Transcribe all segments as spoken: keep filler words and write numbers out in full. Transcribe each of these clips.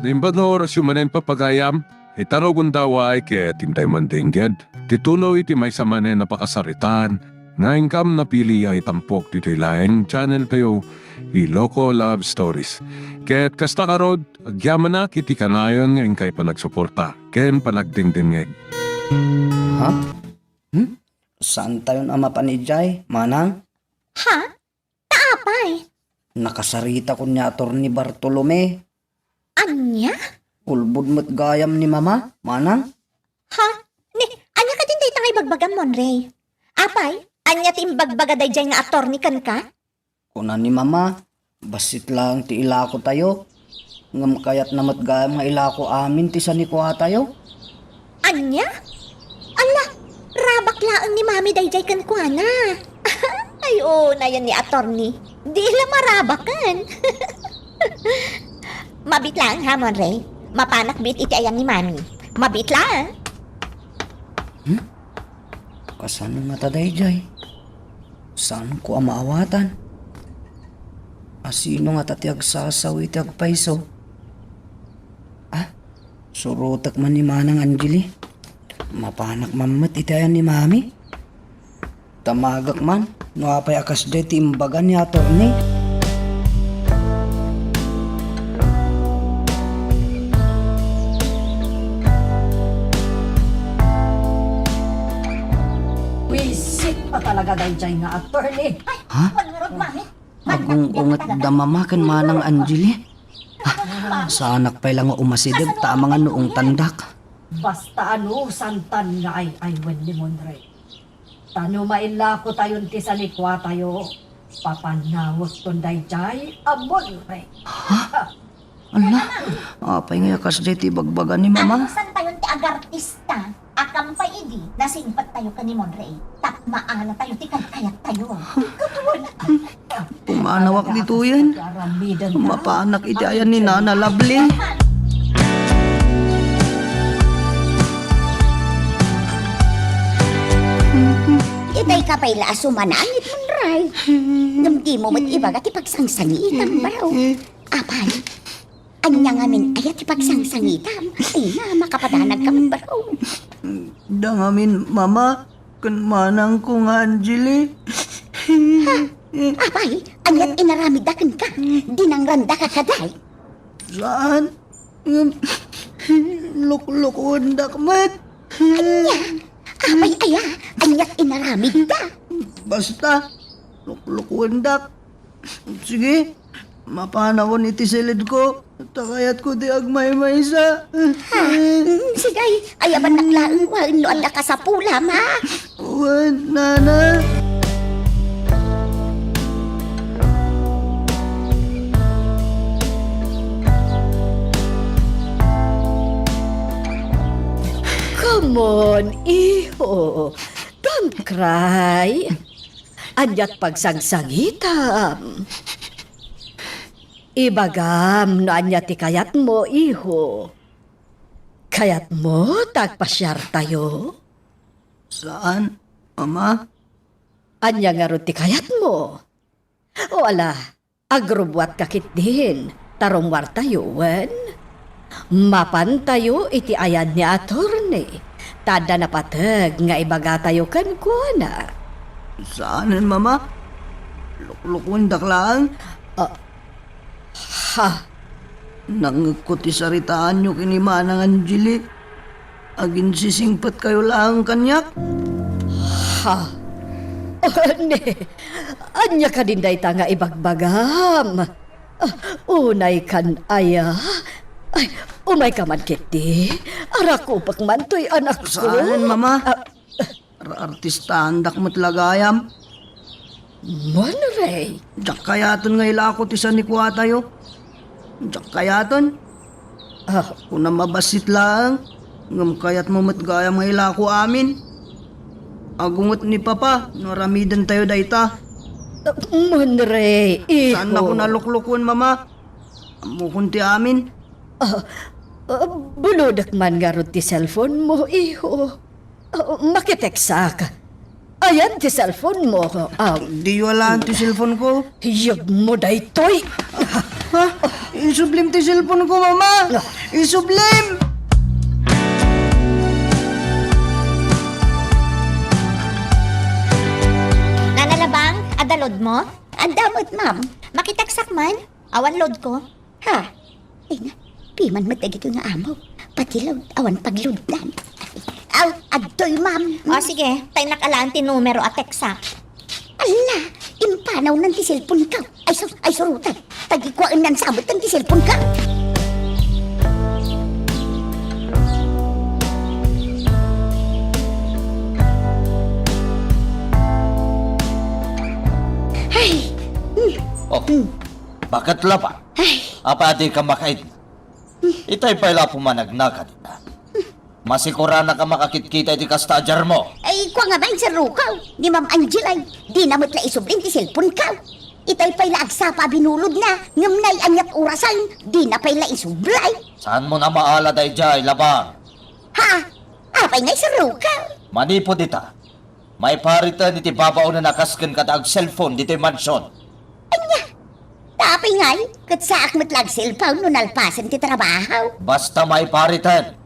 Naimbag nga orasyo manen, papagayam, ita rugonda, ket intayo man dengged ti tuloy iti maysa manen a pakasaritaan nga inkam napili a itampok ditoy laeng channel tayo, Iloko Love Stories. Ket kasta ngarud, agyamanak iti kanayon nga inkay panagsuporta ken panagdengdengngeg. Ha? Hmm? Saan tayon a mapan idiay, manang? Ha? Ta apay? Nakasaritakon ni Attorney Bartolome. Ania? Ulbod met gayam ni Mama, manang. Ha? Ni, ania kadin dayta nga ibagbagam, Monray? Apay, ania ti imbagbaga daydiay nga attorney kenka? Kuna ni Mama, bassit laeng ti ilakotayo. Ngem kayatna met gayam nga ilako amin ti sanikuatayo. Ania? Ala, rabak laeng ni Mami daydiay kenkuana. Ay, unayen ni attorney. Di la marabaken. Mabiit laeng ha, Monray. Mapanak biit iti ayan ni Mami. Mabiit laeng. Hmm? Kasano ngata daydiay? Saanko a maawatan? A, sino ngata ti agsasaw iti agpayso? Ah, surotek man ni Manang Angeli. Mapanak man met iti ayan ni Mami. Damagek man no apay a kasdiay ti imbaga ni attorney. Wisit pa talaga daydiay nga attorney. Ha? Mangarag, Mami. Agung-unget da Mama ken Manang Angeli. Ah, saanak pay la nga umasideg ta amangan no ungtandak. Basta anusantan nga ay-aywen ni Monray. Ta no maillakotayon ti sanikuatayo, papannawekton daydiay a Monray. Ha? Ala, apay ngay a kasdiay ti ibagbaga ni Mama? Anusantayon ti agartista a kampay idi nasingpettayo ken ni Monray, tapno maanatayo ti kaykayattayo. Pumanawak ditoyen. Mapanak iti ayan ni Nana Lovely. Itay ka pay la a sumanangit, Monray. Ngem dimo met ibaga ti pagsangsangitam, baro. Apay, ania ngamin aya ti pagsangsangitam? Ay na, makapadanag ka met, baro. Da ngamin, Mama, ken manangko nga Angeli. Ha? Apay, aniat inaramidda kenka? Dinangrandaka kadi? Saan? Ngem, luklukuendak met. Ania? Apay aya? Aniat inaramidda? Basta, luklukuendak. Sige, mapanakon iti silidko. Ta kayatko ti agmaymaysa. Ha? Mm, sige, ayabannak laeng wen no adda kasapulam, ha? Wen, Nana. Come on, iho. Don't cry. Aniat pagsangsangitam? Ibagam no ania ti kayatmo, iho. Kayatmo ta agpasiartayo? Saan, Mama. Ania ngarud ti kayatmo? O ala, agrubbuatka ketdin, ta rummuartayo, wen? Mapantayo iti ayan ni attorney, ta adda napateg nga ibagatayo kenkuana. Saanen, Mama. Luklukuendak laeng. Ah, ha? Nangngegko ti saritaanyo ken ni Manang Angeli. Aginsisingpetkayo laeng kaniak? Ha? Ania? Ania kadin dayta nga ibagbagam? Ah, unay kan aya? Ay, umayka man ketdi. Arakupek man toy anakko. Saan, Mama? Ah, Ra-, artistaandak met la gayam. Monray. Diak kayaten nga ilako ti sanikuatayo. Diak kayaten. Ah. Kunam a bassit laeng, ngem kayatmo met gayam nga ilako amin. Agunget ni Papa no aramidentayo dayta. Monray, iho. Saannakon a luklukuen, Mama. Ammokon ti amin. Ah, ah, bulodek man ngarud ti cellphone mo, iho. Ah, makitekstak. Ayan ti cellphone mo. Ah. Diyo alaen ti cellphone ko. Hiyag mo daytoy. Ha? Isublim ti cellphone ko, Mama! Isublim! Nana Labang, adda load mo? Adda met, ma'am. Makitext-ak man? Awan load ko. Ha? Ay na, piman met dagitoy nga amo. Pati load, awan pagloadnan. Aw, adtoy, ma'am. O, sige, taynnak alaen ti numero a text-ak. Ala, impanawnan ti cellphone ko. Ay, sur-, ay, surutan. Tagikuaennan sa amutan ti cellphone ko. Ay. Hmm. Oh, Hmm. Bakit la ba? Ay. Apay a dika makaidna? Itay pay la a pumanagnaka dita. Masikuranaka makakitkita iti kasta a jarmo. Ay, kua nga bain, Sir Rukaw. Ni Ma'am Angel ay, dina met la isubli ti cellphone ko. Itay pay la agsapa a binulodna, ngem nay aniat orasen, dina pay la isubli. Saanmo a maala daydiay, Labang? Ha? Apay ngay, Sir Rukaw? Manipud ita, maipariten iti babaonen a kas kenka ta ag-cellphone ditoy mansion. Ania? Ta apay ngay, ket saak met la ag-cellphone no nalpasen ti trabaho. Basta maipariten.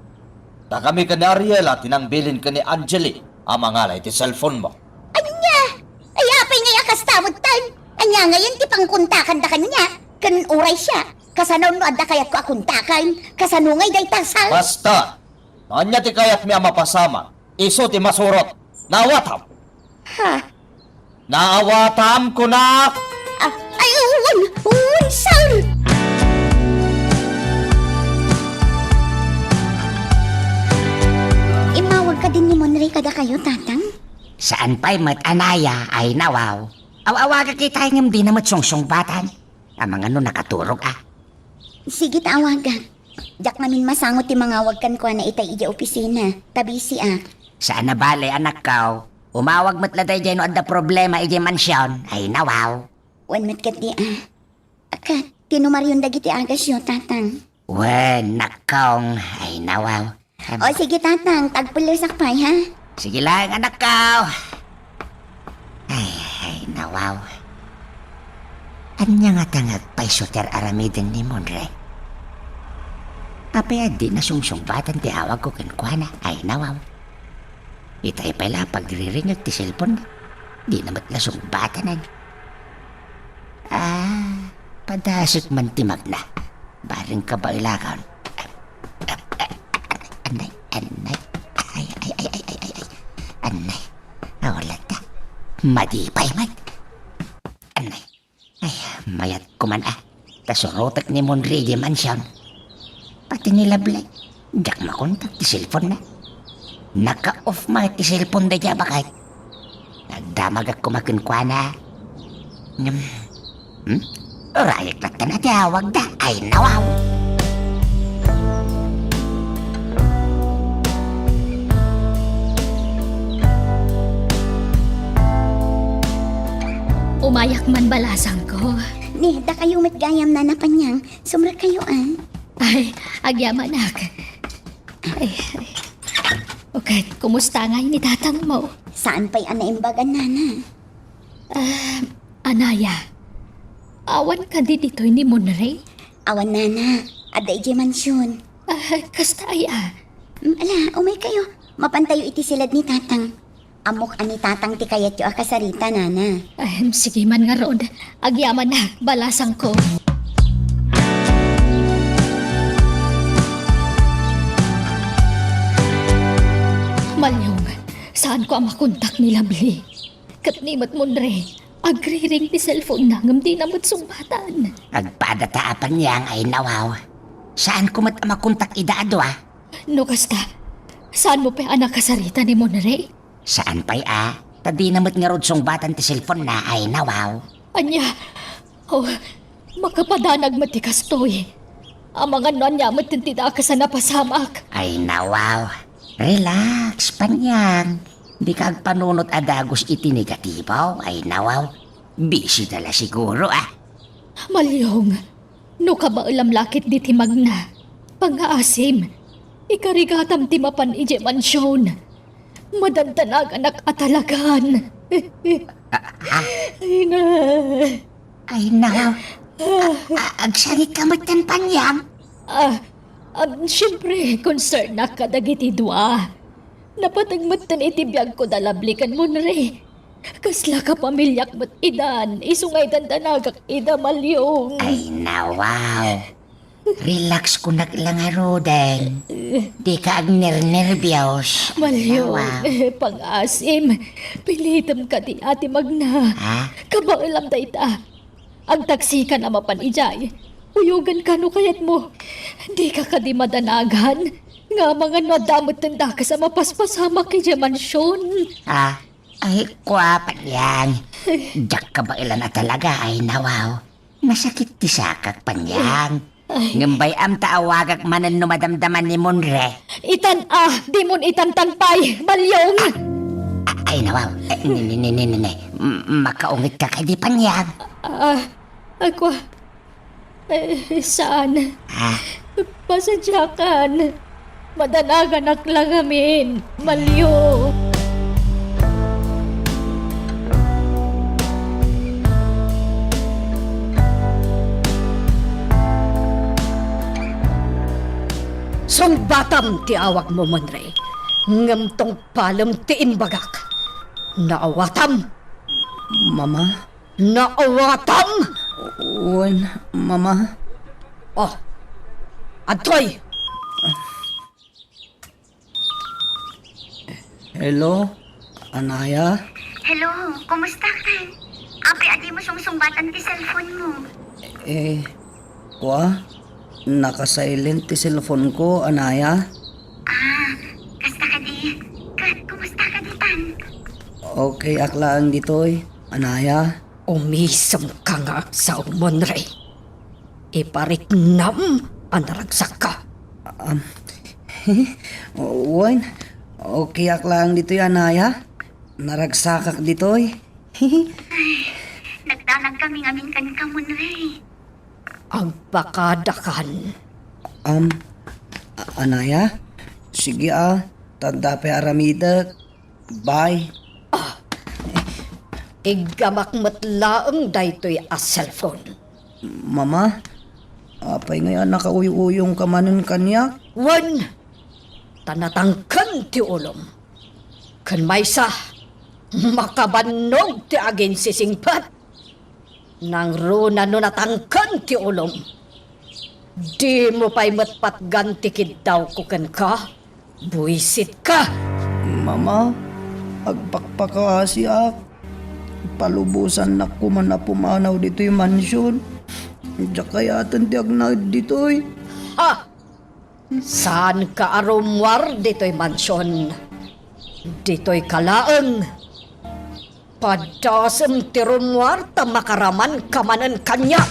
Ta kami ken ni Ariela ti nangbilin ken ni Angeli a mangala iti cellphone mo. Ania? Ay, apay ngay a kasta metten? Ania ngayen ti pangkontakanda kaniak? Ken uray siak, kasano no adda kayatko a kontaken? Kasano ngay dayta, sir? Basta! No ania ti kayatmi a mapasamak, isu ti masurot. Naawatam? Ha? Naawatam, kunak! Ah, ay, wen, wen, sir! Immawag kadin ni Monre kadakayo, Tatang? Saan pay met, Anaya, ay nawaw. Aw-awagak itay ngem dina met sungsungbatan. Amangan no nakaturog, a. Sige ta awagak. Diak ngamin masango ti mangawag kenkuana itay idiay opisina, ta bisiak. Saan a bale, anakko. Umawag met la daydiay no adda problema idiay mansion. Ay, nawaw. Wen met ketdi, a. Ket, ti numaryon dagiti agasyo, Tatang. Wen, nakkong. Ay, nawaw. Em. O, sige, Tatang. Tagpelesak pay, ha? Sige laeng, anakko. Ay, ay, nawaw. Ania ngata nga agpayso ti ar-aramiden ni Monre? Apay a dina sungsungbatan ti awagko kenkuana? Ay, nawaw. Itay pay la a pagriringek ti cellphone-na. Dina met la sungbatanan. Ah, padasek man ti magna. Bareng kabaelakon. Annay, annay. Ay, ay, ay. Annay. Awan latta. Madi pay met. Annay. Ay, mayat ko man, a. Ta surotek ni Monre idiay mansion. Pati ni Lovely. Diak makontak ti cellphone-na. Naka-off met ti cellphone daydiay a baket. Nagdamagak koma kenkuana. Ngem, hmm? Urayek latta ti awagda. Ay, nawaw. Umayak man, balasangko. Ni, dakayo met gayam, Nana Panyang. Sumrekkayo, a. Ay, agyamanak. Ay, ay. O ket, kumusta ngay ni tatangmo? Saan pay a naimbagan, Nana. Ah, Anaya, awan kadi ditoy ni Monre? Awan, Nana. Adda idiay mansion. Ah, kasta aya? Mm, ala, umaykayo. Mapantayo iti silad ni Tatang. Ammok a ni Tatang ti kayatyo a kasarita, Nana. Ahem, sige man ngarud. Agyamanak, balasangko. Malyong, saanko a makontak ni Lovely. Ket ni met Monre, agriring ti cellphone-na ngem dina met sungbatan. Agpadata a Panyang, ay nawaw. Saanko met a makontak ida a dua? No kasta, saanmo pay a nakasarita ni Monre? Saan pay a, ta dina met ngarud sungbatan ti cellphone-na, ay nawaw. Ania? Oh, makapadanag met ti kastoy. Amangan no ania met ti dakes a napasamak. Ay nawaw. Relax, Panyang. Dika agpanunot a dagus iti negatibo, ay nawaw. Busy da la siguro, a. Malyong, no kabaelam la ketdi ti magna, pangngaasim, ikarigatam ti mapan idiay mansion. Madandanaganak a talagan. Ah, ah. Ay, na. Ay, na. A-, agsangitka metten, Panyang? Ah, ah, siempre, concern-ak kadagiti dua. Napateg metten iti biagko da Lovely ken Monre. Kasla kapamiliak met idan, isu nga idandanagak ida, Malyong. Ay, nawaw. Relax kunak la ngaruden. Dika agnernerbios. Malyong, nawaw. Pang-asim. Pilitem kadi, Ate Magna. Ha? Kabaelam dayta. Agtaksikan a mapan idiay. Uyoganka no kayatmo. Dika kadi madanagan nga amangan no adda metten dakes a mapaspasamak idiay mansion. Ah, ay, kua, Panyang. Diak kabaelan a talaga, ay, nawaw. Masakit ti sakak, Panyang. Ay. Ngem bay-am ta awagak manen no madamdama ni Monre. Itan a, dimon itantan pay, Malyong! A-, ay, nawaw. Eh, ni, ni, ni, ni, ni, ni. M-, makaungetka kadi, Panyang? Ah, ako, eh, saan? Ah. Pasadiakan. Madanaganak la ngamin, Malyong. Sungbatam ti awagmo, Monre. Ngem tungpalem ti imbagak. Naawatam. Mama? Naawatam! Wen, Mama. Oh, adtoy! Hello, Anaya? Hello, kumusta ka? Apay a dimo sungsungbatan ti cellphone mo? Eh, kua, naka-silent ti cellphone ko, Anaya. Ah, kasta kadi? Ket kumusta ka ditan? Okay ak laeng ditoy, Anaya. Umisemka nga agsao, Monre. Ipariknam a naragsakka. Um, wen, okay ak laeng ditoy, Anaya. Naragsakak ditoy. Ay, nagdanag kami ngamin kenka, Monre. Agpakadakan. Um, a-, Anaya? Sige, a, ta adda pay aramidek. Bye. Ah, iggamak met laeng daytoy a cellphone. Mama, apay ngay a nakauy-uyongka manen kaniak? Wen, ta natangken ti ulom. Ken maysa, makabannog ti aginsisingpet. Nangruna no natangken ti ulom. Dimo pay met patgan ti kiddawko kenka. Buisitka! Mama, agpakpakaasiak. Palubosannak koman a pumanaw ditoy mansion. Diak kayaten ti agnaed ditoy. Ha! Saanka a rummuar ditoy mansion. Ditoyka laeng. Padasem ti rummuar ta makaramanka manen kaniak.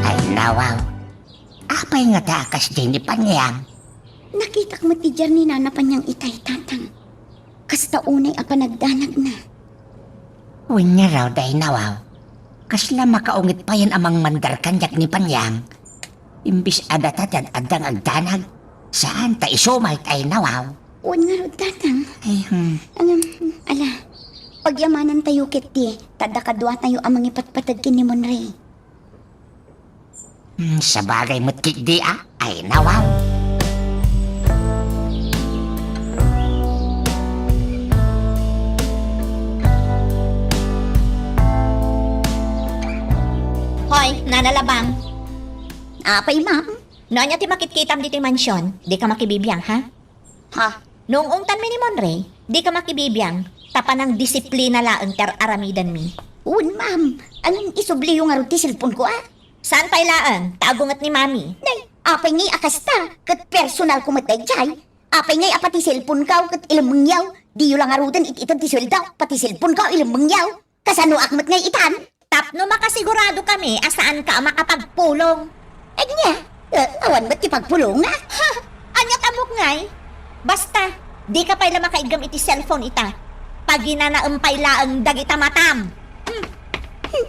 Ay, nawaw. Apay ngata a kasdiay ni Panyang? Nakitak met ti diar ni Nana Panyang itay, Tatang. Kasta unay a panagdanagna. Wen ngarud, ay, nawaw. Kasla makaunget payen a mangmandar kaniak ni Panyang. Imbis a data ti ad-adda nga agdanag, saan ta isu met, ay, nawaw. Wen ngarud, Tatang. Ay, hmm. Ngem, ala, pagyamanantayo ketdi, ta adda kaduatayo a mangipatpateg ken ni Monre. Hmm, sabagay met ketdi, a, ay, nawaw. Hoy, Nana Labang. Apay, ma'am? No ania ti makitkitam ditoy mansion, dika makibibiang, ha? Ha? No ungtanmi ni Monre, dika makibibiang, ta panangdisiplina laeng ti ar-aramidenmi. Wen, ma'am. Ngem isubliyo ngarud ti cellphone ko, a? Saan pay laeng, ta agunget ni Mami. Nay, apay ngay a kasta, ket personal ko met daydiay. Apay ngay a pati cellphone ko ket ilemmengyo, diyo la ngaruden it-ited ti sueldo, pati cellphone ko ilemmengyo. Kasanoak met ngay itan? Tapno makasigurado kami a saanka a makapagpulong. Ania? Eh, awan met ti pagpulongak. Ha? Ania ta ammok ngay? Basta, dika pay la makaiggem iti cellphone ita. Paginanaem pay laeng dagita matam. Hmm. Hmm.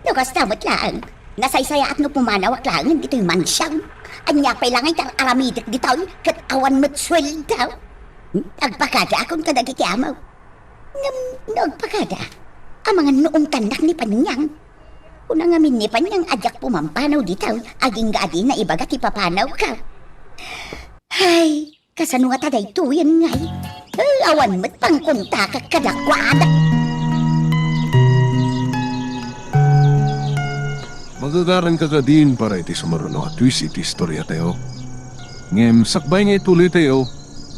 No kasta met laeng, nasaysayaat no pumanawak laengen ditoy mansion. Ania pay la ngay ti ar-aramidek ditoy, ket awan met sueldo. Hmm? Agpakadaakon kadagiti amok. Ngem no agpakada, amangan no umtannak ni Panyang. Kuna ngamin ni Panyang a diak pumampanaw ditoy, agingga a dina ibaga ti papanawko. Hay, kasano ngata daytoyen ngay? Eh, awan met pangkontakak kadakuada. Magagaranka kadin para iti sumaruno a twist iti istoriatayo. Ngem sakbay nga ituloytayo,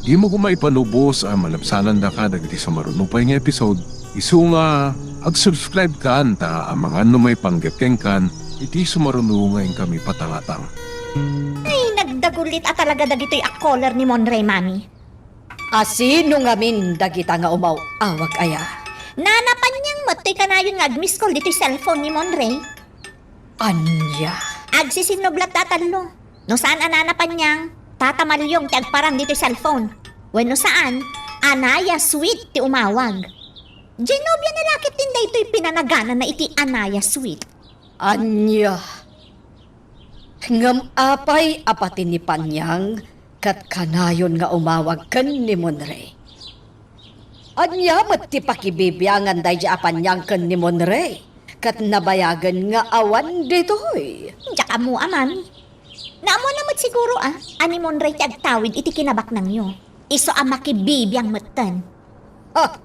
dimo koma ipalubos a malabsanandaka dagiti sumaruno pay nga episode. Isu nga, ag-subscribe kan ta amangan no maipanggep kenkan iti sumaruno nga inkami patangatang. Ay, nagdagulit a talaga dagitoy a caller ni Monray, Mami. A sino ngamin dagita nga umaw-awag aya? Nana Panyang met toy kanayon nga ag-miss call ditoy cellphone ni Monray. Ania? Agsisinnublat ta tallo. No saan a Nana Panyang, Tata Malyong ti agparang ditoy cellphone. Wenno saan, Anaya Sweet ti umawag. Genovia na la ket daytoy pinanaganana iti Anaya Sweet. Ania? Ngem apay a pati ni Panyang ket kanayon nga umawag ken ni Monray? Ania met ti pakibibiangan daydi a Panyang ken ni Monray ket nabayagen nga awan ditoy? Diak ammo a, Mami. Naammoanna met siguro a, a ni Monray ti agtawid iti kinabaknangyo. Isu a makibibiang metten. Ah!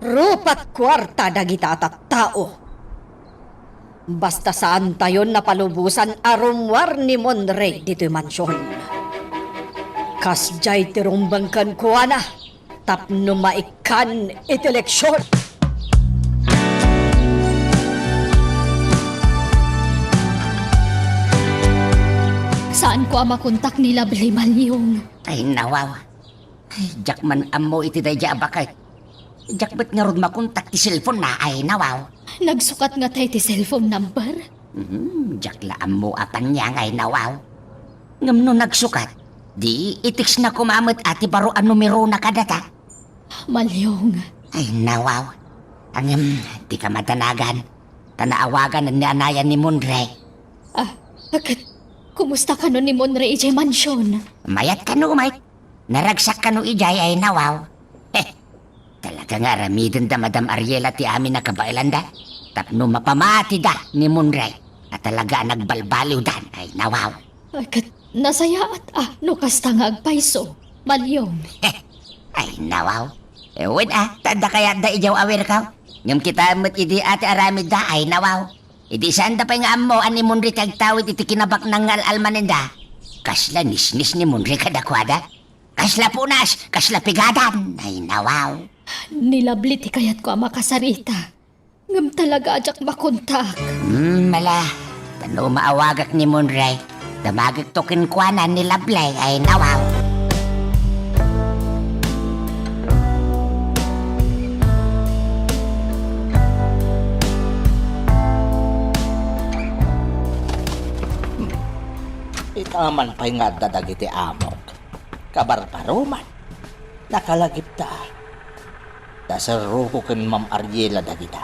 Rupat kuarta dagita a tattao. Basta saantayon a palubosan a rummuar ni Monray ditoy mansion. Kasdiay ti rumbeng kenkuana tapno maikkan iti eleksyon. Saanko a makontak ni Lovely, Malyong. Ay, nawaw. Ay, diak man ammo iti daydi a baket. Diak met ngarud makontak ti cellphone na, ay, nawaw. Nagsukat ngata ti cellphone number? Hmm, diak la ammo a Panyang, ay, nawaw. Ngem no nagsukat, di i-text na koma met a ti baro a numerona kadata. Malyong. Ay, nawaw. Ngem, dika madanagan. Ta naawagan ni Anaya ni Monray. Ah, ket kumusta kano ni Monray idiay mansion? Mayat kano, Mike. Naragsak kano idiay, ay, nawaw. Heh, talaga nga aramiden da Madam Ariela ti amin a kabaelanda tapno mapamatida ni Monray a talaga a nagbalbaliwdan, ay, nawaw. Ay, ket nasayaat a no kasta nga agpayso, Malyong. Heh, ay, nawaw. Eh, wen a, ta adda kayatda idiay awirkaw. Ngem kitaem met idi a ti aramidda, ay, nawaw. Idi saanda pay nga ammo a ni Monray ti agtawid iti kinabaknang nga al-almanenda. Kasla nisnis ni Monray kadakuada. Kasla punas, kasla pigadan. Ay, nawaw. Ni Lovely ti kayatko a makasarita. Ngem talaga a diak makontak. Hmm, mala. Ta no maawagak ni Monray, damagekto kenkuana ni Lovely, ay, nawaw. Ita man pay nga adda dagiti amok. Kabarbaroman. Nakalagipda. Ta serroko ken Ma'am Ariela dagita.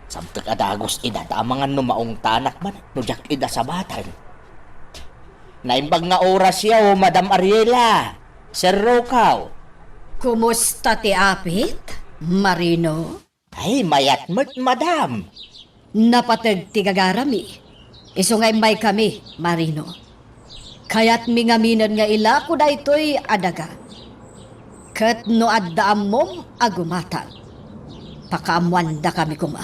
Sabtek a dagus ida ta amangan no maungtanak man no diak ida sabaten. Naimbag nga oras yaw, Madam Ariela. Serrokaw. Kumusta ti apit, Marino? Ay, mayat met, madam. Napateg ti gagarami. Isu nga immaykami, Marino. Kayatmi ngaminen nga ilako daytoy a daga. Ket no adda ammom a gumatang, pakaammoandakami koma.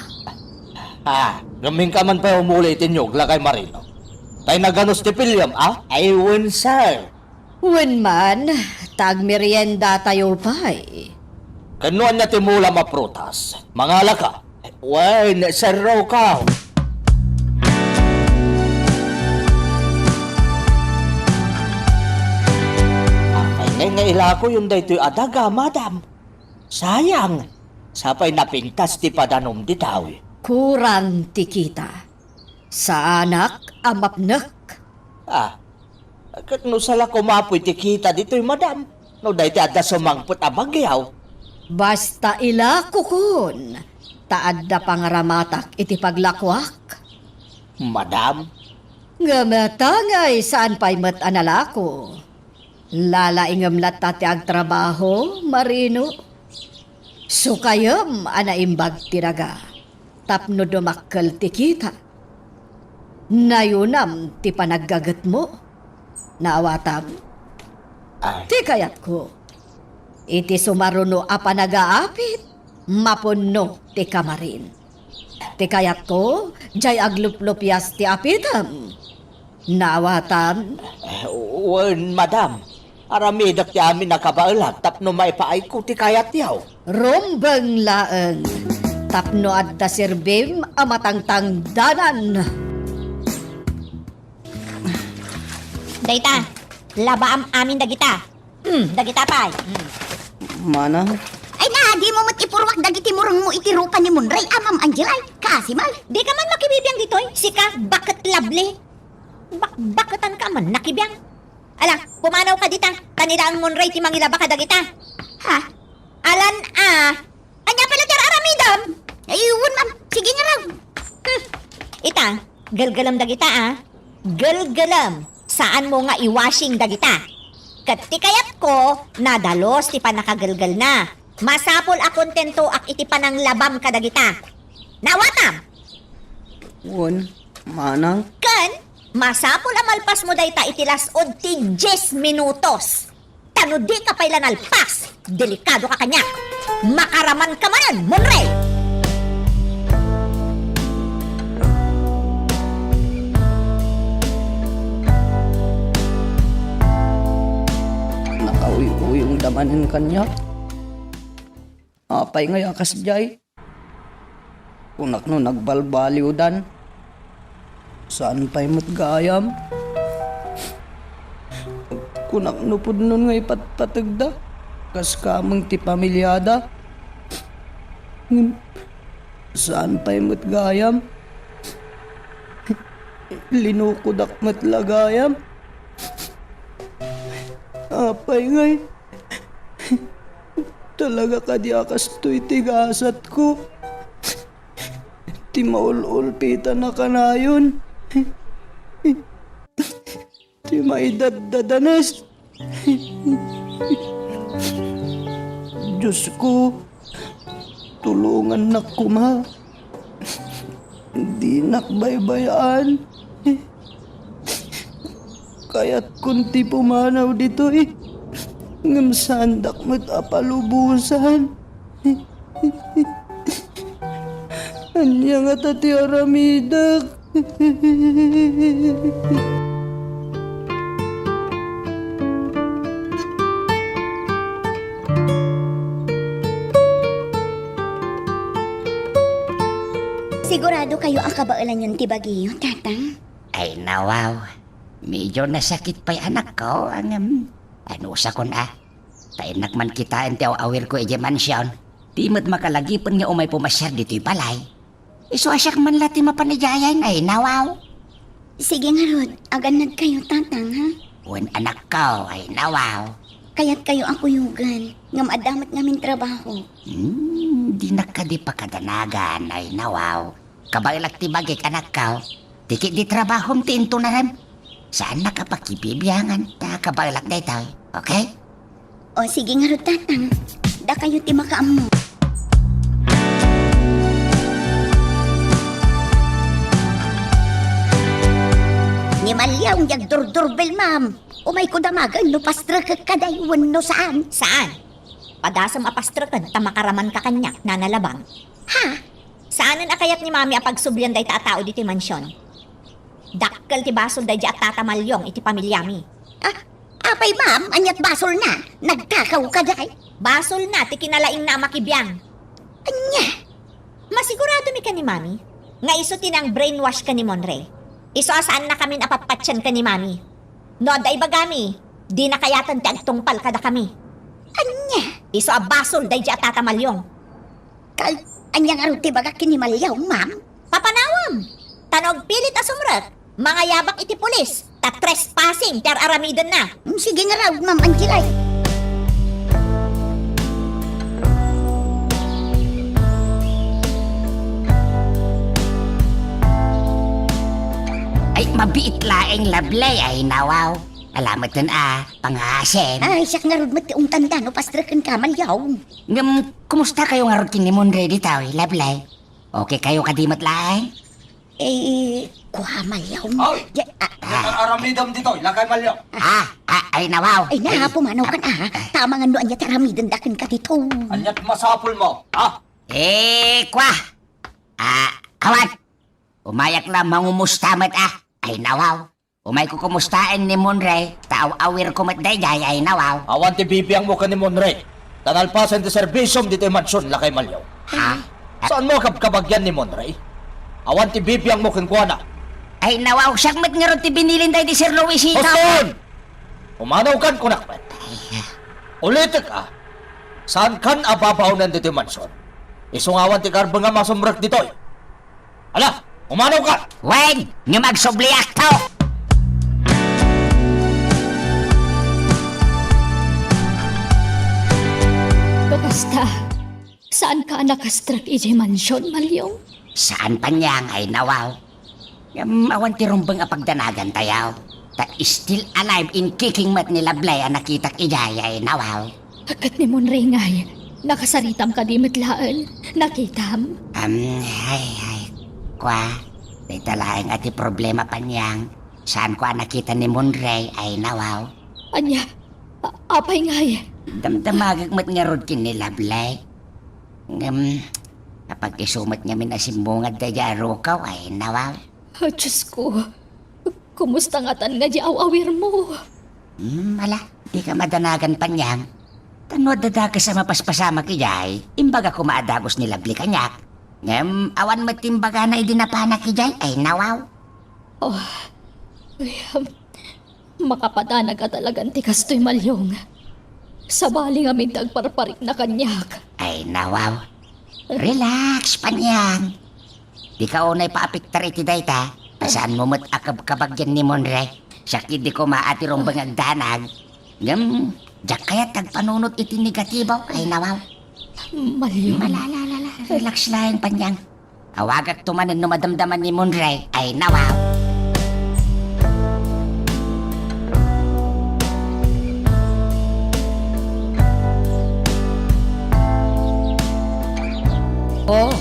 Ah, ngem inka man pay umuli iti niog, lakay Marino. Tay naganus ti piliem, a? Ay, wen, sir. Wen man, ta agmeriendatayo pay. Ken no ania ti mulam a prutas, mangalaka? Wen, serrokaw. Apay ngay nga ilakoyon daytoy a daga, madam? Sayang, sapay napintas ti padanom ditoy. Kurang ti kita. Saanak a mapnek. Ah, ket no sala koma apoy ti kita ditoy, madam, no daytoy adda sumangpet a bagyaw. Basta ilakokon, ta adda pangaramatak iti paglakoak. Madam? Ngem tangay saan pay met a nalako. Lalaingem latta ti agtrabaho, Marino. Sukayem a naimbag ti daga tapno dumakkel ti kita. Nayunam ti panaggagetmo. Naawatam? Ay. Ti kayatko, iti sumaruno a panagaapit, mapunno ti kamarin. Ti kayatko, jay agluplupias ti apitem. Naawatam? Eh, wen, madam. Aramidek ti amin a kabaelak tapno maipaayko ti kayatyo. Rumbeng laeng tapno adda serbim a matangtangdanan. Dayta, labaam amin dagita. Hmm, dagita pay. Hmm. Manang? Ay na, dimo met ipurruak dagiti murengmo iti rupa ni Monray a Ma'am Angel ay, kaasimal. Dika man makibibiang ditoy, sika, baket lovely. Bak-, baketanka man, nakibiang. Ala, pumanawka dita, ta ni Daang Monray ti mangilaba kadagita. Ha? Alan a, ania pay la ti ar-aramidem? Ay, wen, ma'am. Sige ngarud. Hmm. Ita, gelgelem dagita, a. Gelgelem. Saanmo nga i-washing dagita. Ket ti kayatko, nadalus ti pannakagelgelna. Masapul a kontentoak iti pananglabam kadagita. Naawatam? Wen, manang. Ken, masapul a malpasmo dayta iti las-ud ti dies minutos. Ta no dika pay la nalpas, delikadoka kaniak. Makaramanka manen, Monray! Nakauy-uyongda manen kaniak. Apay ngay a kasdiay? Kunak no nagbalbaliwdan. Saan pay met gayam? Kunak no pudnon nga ipatpategda kas kameng ti pamiliada. Ngem saan pay met gayam? Linukodak met la gayam. Apay ngay? Talaga kadi a kastoy ti gasatko? Ti maul-ulpitan a kanayon. Ti maidaddadanes. Diosko, tulongannak koma. Dinak baybay-an. Kayatkon ti pumanaw ditoy, ngem saandak met a palubosan. Ania ngata ti aramidek? Sigurado kayo a kabaelanyon ti bagiyo, Tatang? Ay, nawaw. Medyo nasakit pay anakko, ngem anusakon a. Ta innak man kitaen ti aw-awirko idiay mansion. Di met makalagipen nga umay pumasiar ditoy balay. Isu a siak man la ti mapan idiay, ay, nawaw. Sige ngarud, agannadkayo, Tatang, ha? Wen, anakko, ay, nawaw. Kayatkayo a kuyogan, ngem adda met ngamin trabaho. Hmm, dinak kadi pakadanagan, ay, nawaw. Kabaelak ti bagik, anakko. Ti ketdi trabahom ti intunarem. Saannak a pakibibiangan, ta kabaelak daytoy. Okay? O, sige ngarud, Tatang. Dakayo ti makaammo. Ni Maliaw, diak durdurbel, ma'am. Umayko damagen no pastrekek kadi wenno saan. Saan? Padasem a pastreken ta makaramanka kaniak, Nana Labang. Ha? Saanen a kayat ni Mami a pagsublian dayta a tao ditoy mansion. Dakkel ti basol daydi a Tata Malyong iti pamiliami. Ah, apay, ma'am, aniat basolna? Nagkakaw kadi? Basolna ti kinalaingna a makibiang. Ania? Masiguradomi ken ni Mami nga isu ti nang-brainwash ken ni Monre. Isu a saannakamin a patpatien ken ni Mami. No adda ibagami, dina kayaten ti agtungpal kadakami. Ania? Isu a basol daydi a Tata Malyong. Kal-, ania ngarud ti ibagak ken ni Maliaw, ma'am? Papanawam! Ta no agpilit a sumrek, mangayabak iti pulis, ta trespassing ti ar-aramidenna. Mm, sige ngarud, Ma'am Angelay. Ay, mabiit laeng, Lovely, ay nawaw. Ala metten a pangasen. Ay, siak ngarud met ti ungtanda no pastreken ka, Malyaw. Ngem, kumusta kayo ngarud ken ni Monray ditoy, Lovely? Okay kayo kadi met laeng? Eh, kua, Malyaw. Ay! Ya, ah, Ket aramidem ditoy, lakay Malyaw. Ah, ah, ay, nawaw. Ay, na, pumanaw kan, ah. Tama nga no ania ti aramidenda kenka ditoy. Aniat masapulmo, ha? Eh, kua. Ah, awan. Umayak la mangumusta met, ah. Ay, nawaw. Umayko kumustaen ni Monray, ta aw-awirko met daydiay, ay, nawaw. Awan ti bibiangmo ken ni Monray. Ta nalpasen ti serbisiom ditoy mansion, lakay Malyaw. Ha? Saanmo a kabkabagian ni Monray? Awan ti bibiangmo kenkuana. Ay, nawaw, siak met ngarud ti binilin daydi Sir Luisito. Huston! Umanaw kan kunak met. Ulitek a, saan kan a babaonen ditoy mansion. Isu nga awan ti karbeng a masumrek ditoy. Ala, umanaw ka! Wen, ngem agsubliakto! No kasta, saanka a nakastrek idiay mansion, Malyong? Saan, Panyang, ay nawaw. Ngem awan ti rumbeng a pagdanagantayo. Ta still alive and kicking met ni Lovely a nakitak idiay, ay nawaw. Ket ni Monray ngay, nakasaritam kadi met laeng? Nakitam? Am, ay, ay, kua, dayta laeng a ti problema, Panyang. Saanko a nakita ni Monray, ay nawaw. Ania? A-, apay ngay? Damdamagek met ngarud ken ni Lovely. Ngem, apag-isu met ngamin a simmungad daydiay a rukaw, ay nawaw. Ah, Diyos ko. Kumusta ngatan nga di aw-awirmo? Hmm, ala, dika madanagan, Panyang. Ta no adda dakes a mapaspasamak idiay, imbaga koma a dagus ni Lovely kaniak. Ngem, awan met ti imbagana idi napanak idiay, ay nawaw. Oh, ay, um, makapadanag a talagan ti kastoy, Malyong. Sabali ngamin ti agparparikna kaniak. Ay, nawaw. Relax, Panyang. Dika unay paapektar iti dayta, ta saanmo met a kabkabagian ni Monray. Siak idi koma a ti rumbeng agdanag. Ngem, diak kayat ti agpanunot iti negatibo, ay nawaw. Malyong. Malala, relax laeng, Panyang. Awagakto manen no madamdama ni Monray, ay nawaw. Oh,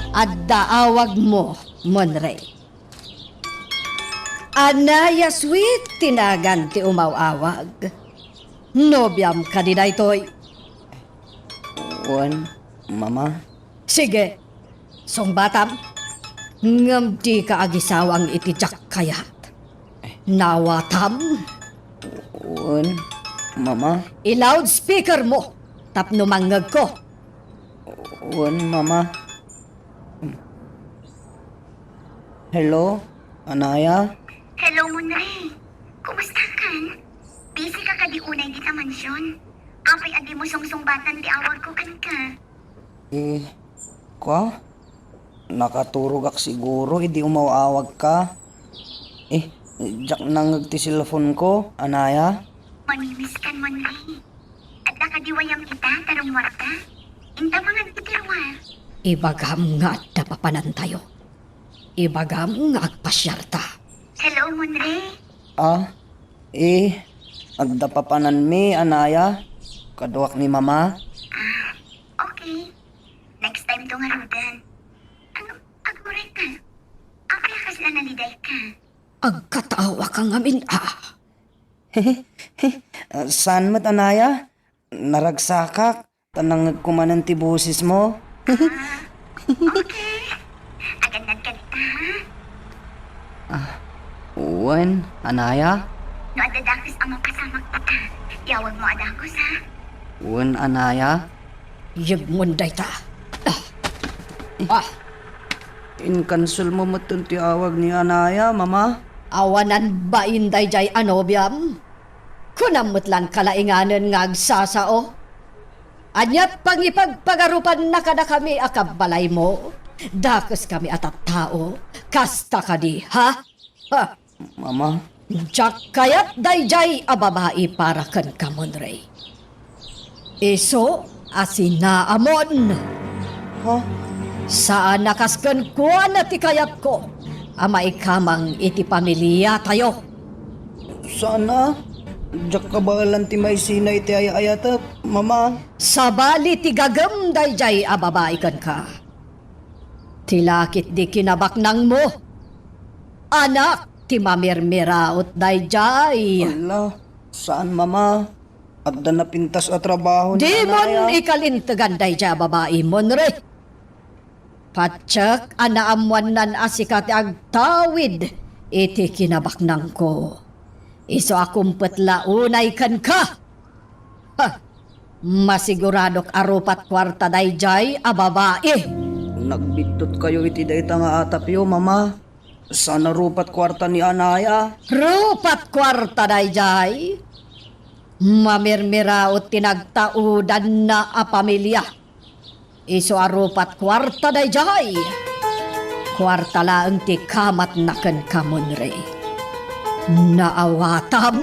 adda awagmo, Monray. Anaya Sweet ti nagan ti umaw-awag. Nobiam kadi daytoy? Wen, Mama. Sige, sungbatam. Ngem dika agisawang iti diak kayat. Nawatam. Wen, Mama. I-loudspeaker mo tapno mangngegko. Wen, Mama. Hello, Anaya? Hello, Monray. Kumusta kan? Busy ka kadi unay dita mansion? Apay a dimo sungsungbatan ti awagko kenka? Eh, kua? Nakaturogak siguro idi umaw-awagka. Eh, diak nangngeg ti cellphone ko, Anaya. Mamimiskan, Monray. Adda kadi wayam ita, ta rummuarta? Inta mangan iti ruar. Ibagam nga adda papanantayo. Ibagam nga agpasiarta. Hello, Monray. Ah, eh, adda papananmi, Anaya. Kaduak ni Mama. Ah, okay. Next time to ngaruden. Ano, aguray ka? Apay a kasla naliday ka? Agkatawa ka ngamin, ah. Ah, saan met, Anaya? Naragsakak, ta nangngegko manen ti bosesmo. Ah, okay. Agannad ka dita, ha? Ah, wen, Anaya? No adda dakes a mapasamak dita, iawagmo a dakes, ha? Wen, Anaya? Yegmon dayta. Ah. Ah. Inkanselmo metten ti awag ni Anaya, Mama? Awanan bain daydiay a nobiam? Kunam met lan kalainganen nga agsasao? Ania pangipagpagarupanna kadakami a kabbalaymo? Dakeskami a tattao, kasta kadi, ha? Ha? Mama. Diak kayat daydiay a babai para kenka, Monray. Isu a sinaamon. Ha? Saan a kas kenkuana ti kayatko a maikamang iti pamiliatayo. Saan a? Diak kabaelan ti maisina iti ay-ayatek, Mama. Sabali ti gagem daydiay a babai kenka. Ti lakit di kinabaknangmo. Anak ti mamirmiraot daydiay. Ala, saan, Mama? Adda napintas a trabaho ni Dimon anaya ikalintegan daydiay a babai, Monre. Patiek a naammoannan a sika ti agtawid iti kinabaknangko. Isu a kumpet la unay kenka. Ha! Masiguradok a rupat kuarta daydiay a babai. Nagbiddutkayo iti dayta nga atapyo, Mama. Saan a rupat kuarta ni anaya? Rupat kuarta daydiay. Mamirmiraot ti nagtaudanna a pamilia. Isu a rupat kuarta daydiay. Kuarta laeng ti kamatna kenka, Monre. Naawatam.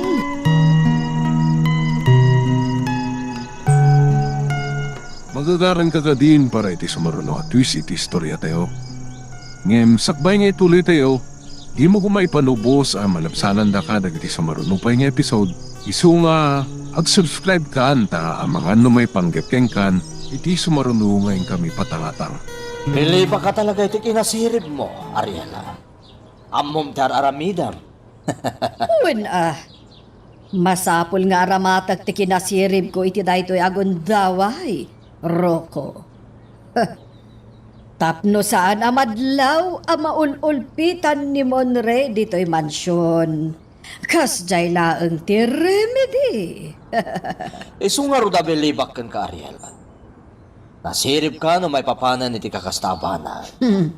Magagaranka kadin para iti sumaruno a twist iti istoriatayo. Ngem sakbay nga ituloytayo, dimo koma ipalubos a malabsanandaka dagiti sumaruno pay nga episode. Isu nga ag-subscribe kan ta amangan no maipanggep kenkan iti sumaruno nga inkami patangatang. Bilibakka talaga iti kinasiribmo, Ariela. Ammom ti ar-aramidem. Wen a, masapul nga aramatek ti kinasiribko iti daytoy a gundaway, Rocco. Tapno saan a madlaw a maul-ulpitan ni Monre ditoy mansion. Kasdiay laeng ti remedy. Isu ngarud a bilibak kenka, Ariela. Nasiribka no maipapanan iti kakasta a banag. Hmm.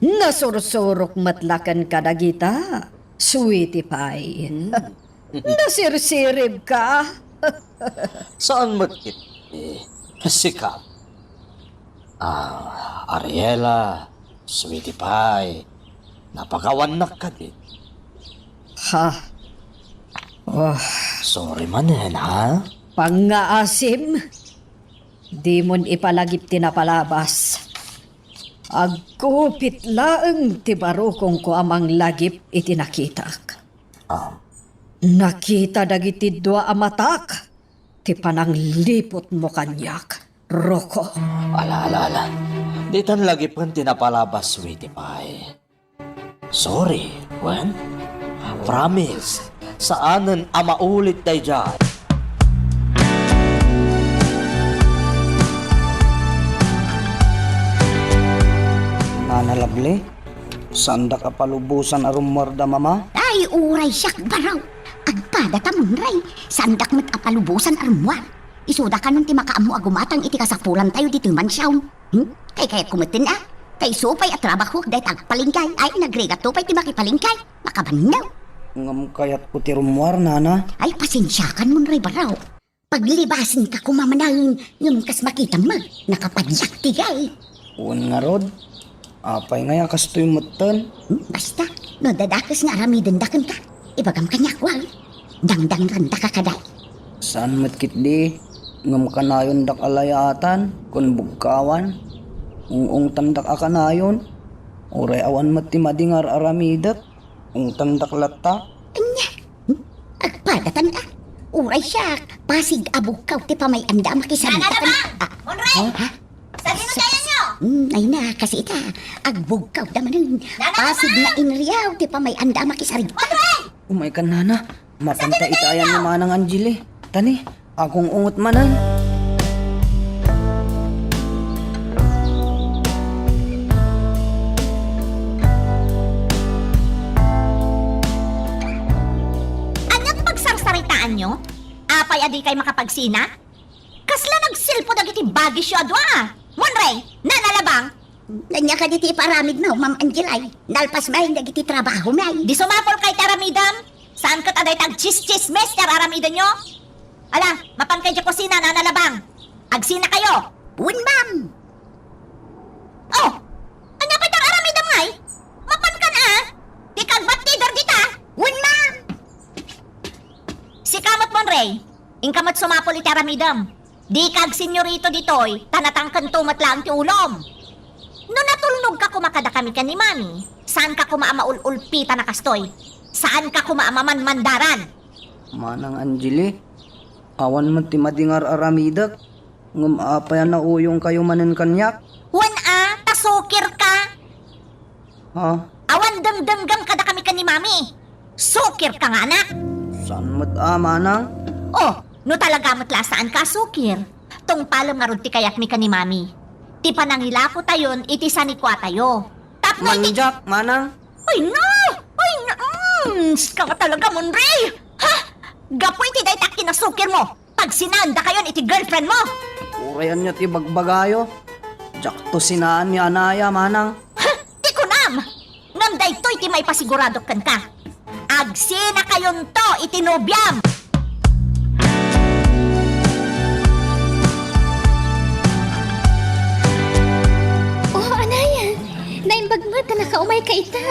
Nasursurok met la kenka dagita, sweetie pie. Hmm. Nasirsiribka. Saan met ket, eh, sika. Ah, Ariela, sweetie pie, napakawannak kadi. Ha? Oh. Sorry manen, ha? Pangngaasim. Dimon ipalagip ti napalabas. Agkupit laeng ti barukongko a manglagip iti nakitak. Ah. Nakita dagiti dua a matak ti panangliputmo kaniak, Rocco. Ala, ala, ala. Ditan lagipen ti napalabas, sweetie pie. Sorry, wen? Promise, saanen a maulit daydiay. Nana Lovely, saandak a palubosan a rummuarda, Mama? Ay, uray siak, baro. Agpada ta, Monre. Saandak met a palubosan a rummuar. Isuda kanon ti makaammo a gumatang iti kasapulantayo ditoy mansion. Hmm? Kaykayatko metten a. Ta isu pay a trabahoak dayta agpalengke. Ay, nagrigatto pay ti makipalengke. Makabanno. Ngem kayatko ti rummuar, Nana. Ay, pasensiakan, Monre, baro. Paglibasenka koma manen, ngem kas makitam met, nakapadiak ti gay. Wen ngarud, apay ngay a kastoy metten? Hmm, basta, no dadakes nga aramidenda kenka, ibagam kaniak, wa? Dangdangrandaka kadi. Saan met ketdi, ngem kanayondak a layaatan ken bugkawan. Ung-ungtandak a kanayon, uray awan met ti madi nga ar-aramidek. Ungtandak latta. Ania? Hmm? Agpadatan a. Uray siak, pasig a bugkaw ti pamay-anda a makisarita. Nana, Nana, Bang! Ah. Monre! Ha? Sadino dayanyo? Hmm, ay na, kasi ita, agbugkaw da manen. Nana, Nana, Bang! Pasig nga inriaw ti pamay-anda a makisarita. Monre! Umay ka, Nana. Mapanta itayan ni Manang Angeli. Tani, agung-ungot manen. Ania ti pagsarsaritaanyo? Apay a dikay makapagsina? Kasla nagsilpo dagiti bagisyo a dua a. Monre, Nana Labang, Ania kadi ti iparamidmo, Ma'am Angel, ay? Nalpas manen dagiti trabahomi, ay. Di sumapulka iti aramidem. Saan ket a dayta agtsis-tsismis ti ar-aramidenyo? Ala, mapanka idiay kusina, Nana Labang. Agsinakayo. Wen, ma'am. Oh, ania pay ti ar-aramidem ngay? Mapankan a? Dika agbattider dita? Wen, ma'am. Sika met, Monre. Inka met sumapul iti aramidem. Dika agsenyorito ditoy, ta natangkento met laeng ti ulom. No natulnogka koma kadakami ken ni Mami, saanka koma a maul-ulpitan a kastoy. Saanka koma a mamanmandaran. Manang Angeli, awan met ti madi nga ar-aramidek, ngem apay a nauyongkayo manen kaniak? Wen a, ta sukir ka. Ha? Awan dengdenggem kada kami ken ni Mami. Sukir ka nga anak. Saan met a, Manang? Oh, no talaga met la a saan ka a sukir, tungpalem ngarud ti kayatmi ken ni Mami. Ti panangilapotayon iti sanikuatayo. Tapno iti Mandiak, Manang. Ay, na! Ay, na! Mm, sika nga talaga, Monre! Ha? Gapu iti dayta a kinasukir mo, pagsinaan dakayon iti girlfriend mo! Uray ania ti bagbagayo? Diakto sinaan ni Anaya, Manang. Ha? Ti kunam! Ngem daytoy ti maipasigurado kenka. Agsinakayonto iti nobiam! Oh, Anaya! Naimbag met a nakaumayka ita.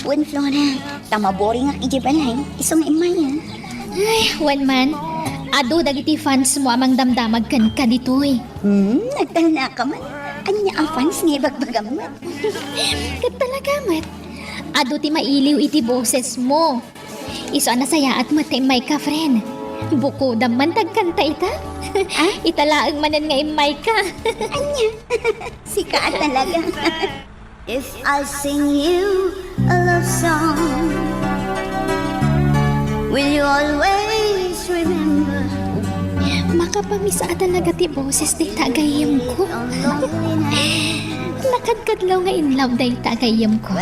Wen, Flora, ta maboringak idiay balay, isu nga immay a. Ay, wen man, adu dagiti fans mo a mangdamdamag kenka ditoy. Hmm, nagtalnaka man. Ania a fans nga ibagbagam met? Ket talaga met, adu ti mailiw iti boses mo. Isu a nasayaat met ta immayka, friend. Bukodam man ta agkanta ita. Ah? Ita laeng manen nga immayka. Ania? Sika a talaga. If I sing you a love song, will you always remember? Makapamiss a talaga ti boses dayta a gayyemko. Nakadkadlaw nga in love dayta a gayyemko.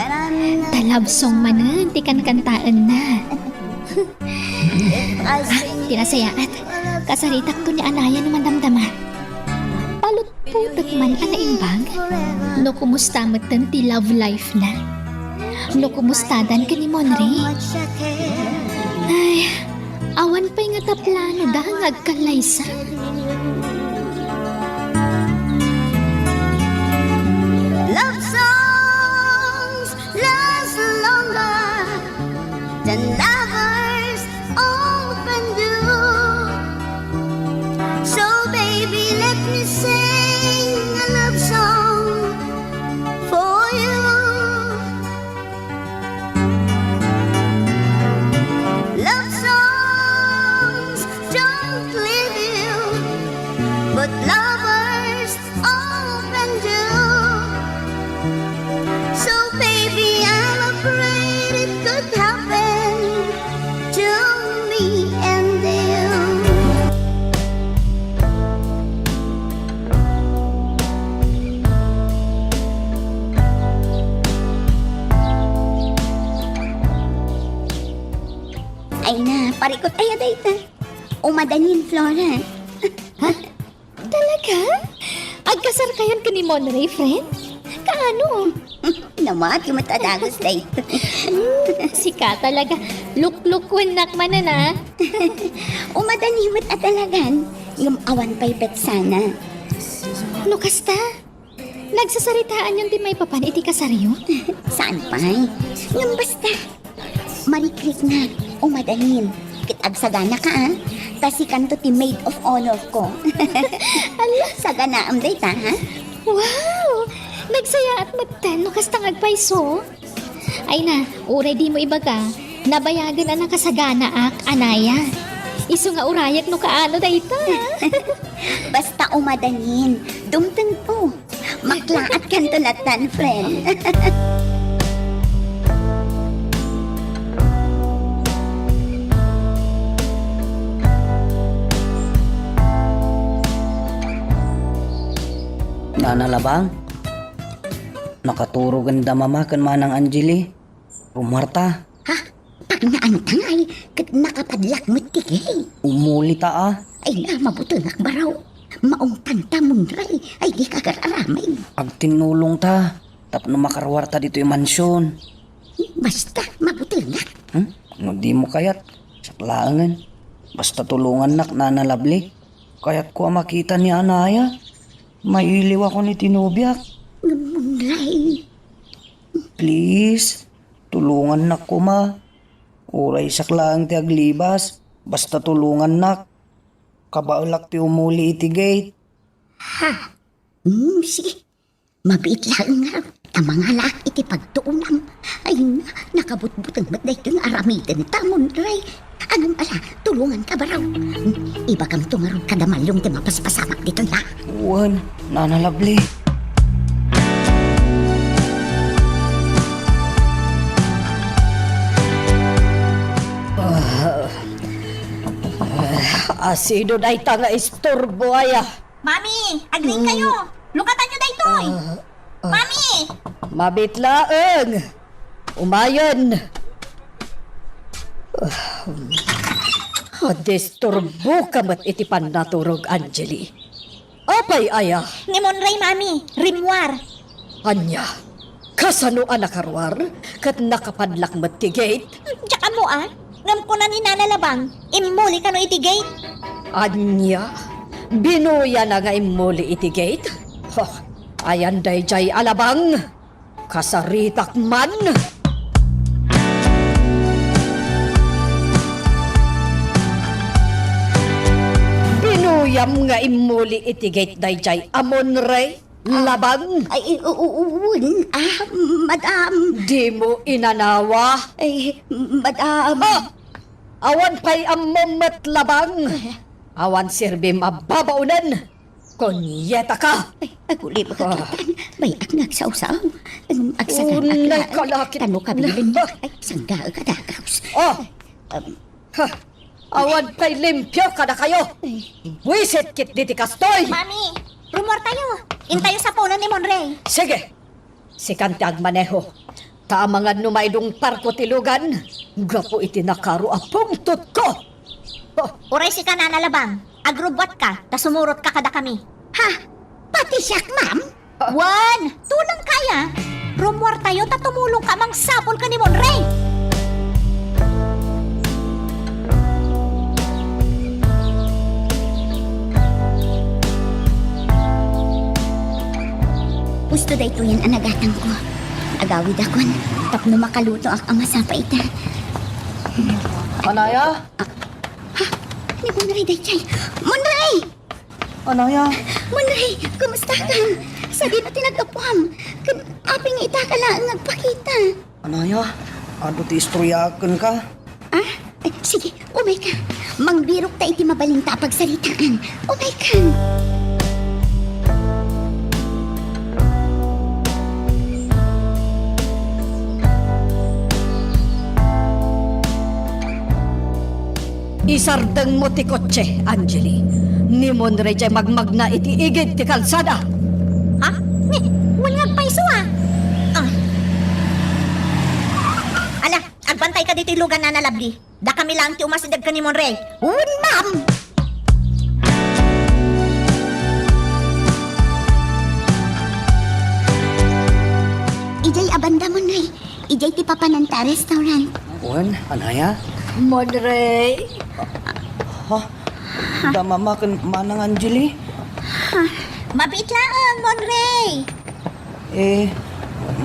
Ta love song manen ti kankantaenna. Ah, ti nasayaat. Kasaritakto ni Anaya no madamdama. Palutputek man a naimbag. No kumusta metten ti love life na? No kumustadan ken ni Monre? Ay, awan pay ngata planoda nga agkallaysa. Love songs last longer than lovers often do. So, baby, let me sing a love song for you. Love songs don't leave you, but lovers often do. So, baby, I'm afraid it could happen to me and you. Ay na, parikut aya dayta. Umadanin, Flora. Ha? Talaga? Agkasarkayon ken ni Monre, friend? Kaano? Namati met a dagus dayta. Hmm, sika talaga. Luklukuennak manen, a. Umadani met a talagan. Ngem awan pay petsana. No kasta? Nagsasaritaanyon ti maipapan iti kasaryo? Saan pay? Ngem basta, marikriknak, umadanin, ket agsaganaka, a. Ta sikanto ti maid of honor ko. Ala! Saganaam dayta, ha? Wow! Nagsayaat metten no kasta nga agpayso. Ay na, uray dimo ibaga, nabayagen a nakasaganaak, Anaya. Isu nga urayek no kaano dayta. Basta umadanin, dumtengto. Maklaat kanto latan, friend. Nana Labang, nakaturog enda Mama ken Manang Angeli. Rumuarta. Ha? Pagnaanta ngay, ket nakapadlak met ti gate. Umulita, a. Ay na, mabutengak baro. Maungtanta, Monre. Ay, dika agar-aramid. Agtinnulongta tapno makaruarta ditoy mansion. Basta, mabutengak. Hmm? No dimo kayat, siak laengen. Basta tulongannak, Nana Lovely. Kayatko a makita ni Anaya. Mailiwakon iti nobiak. Ngem, Monre. Please, tulongannak koma. Uray siak laeng ti aglibas, basta tulongannak. Kabaelak ti umuli iti gate. Ha? Hmm, sige. Mabiit laeng ngarud ta mangalaak iti pagtuonam. Ay, na, nakabutbuteng met daytoy nga aramidenta, Monrey. Ngem ala, tulonganka, baro. Ibagamto ngarud kada maliong ti mapaspasamak ditoy, ha? Wen, Nana Lovely. Ah, ah, asino dayta nga isturbo, aya? Mami, agriingkayo. Mm. Lukatanyo daytoy. Ah, ah. Mami! Mabiit laeng. Umayen. Ah, disturboka met iti pannaturog, Angeli. Apay aya? Ni Monrey, Mami. Rimmuar. Ania? Kasano a nakaruar ket nakapadlak met ti gate? Diak ammo a. Ngem kuna ni Nana Labang, immuli kano iti gate. Ania? Binuyana nga immuli iti gate? Huh, ayan daydiay a Labang? Kasaritak man! Binuyam nga immuli iti gate daydiay a Monrey? Labang? Ay, u-, u-, wen, ah, madam. Dimo inanawa? Ay, madam. Ah! Awan pay ammom met, Labang. Eh. Awan serbim a babaonen. Kunyetaka. Ay, agulem ka, ah, Kapitan. Bay-ak nga agsawsaw. Ngem agsagan-ak laeng. Unay kalakit. Tano kabilin. Ay, sanggaek a dagaws. Oh. Um, Ha! Awan pay limpio kadakayo! Ay. Buisit ketdi ti kastoy! Mami, rummuartayo. Intayo sapunen ni Monrey. Sige! Sikan ti agmaneho. Ta amangan no maidungparko ti lugan gapu iti nakaro a pungtotko! Oh. Uray sika, Nana Labang. Agrubbuatka, ta sumurotka kadakami. Ha? Pati siak, ma'am? Wen, tulongka aya. Rummuartayo ta tumulongka a mangsapul ken ni Monrey. Husto daytoyen a nagatangko. Agawidakon tapno makalutoak a masapa ita. Anaya? Ah, ha? Ni Monrey daydiay. Monrey! Anaya? Monrey, kumustakan? Sadino ti naggapuam? Ken apay nga ita ka laeng nga agpakita? Anaya, adu ti istoryaak kenka. Ah? Eh, sige, umayka. Mangbirokta iti mabalinta a pagsaritaan. Umayka. Isardengmo ti kotse, Angeli. Ni Monrey diay magmagna iti igid ti kalsada. Ha? Ni, wen nga agpayso a. Ah. Ala, agbantaykadi ti lugan, Nana Lovely. Dakami laeng ti umasideg ken ni Monrey. Wen, ma'am! Idiay a banda, Monrey. Idiay ti papananta a restaurant. Wen, Anaya? Monrey. Ha? Da Mama ken Manang Angeli? Mabiit laeng, Monrey. Eh,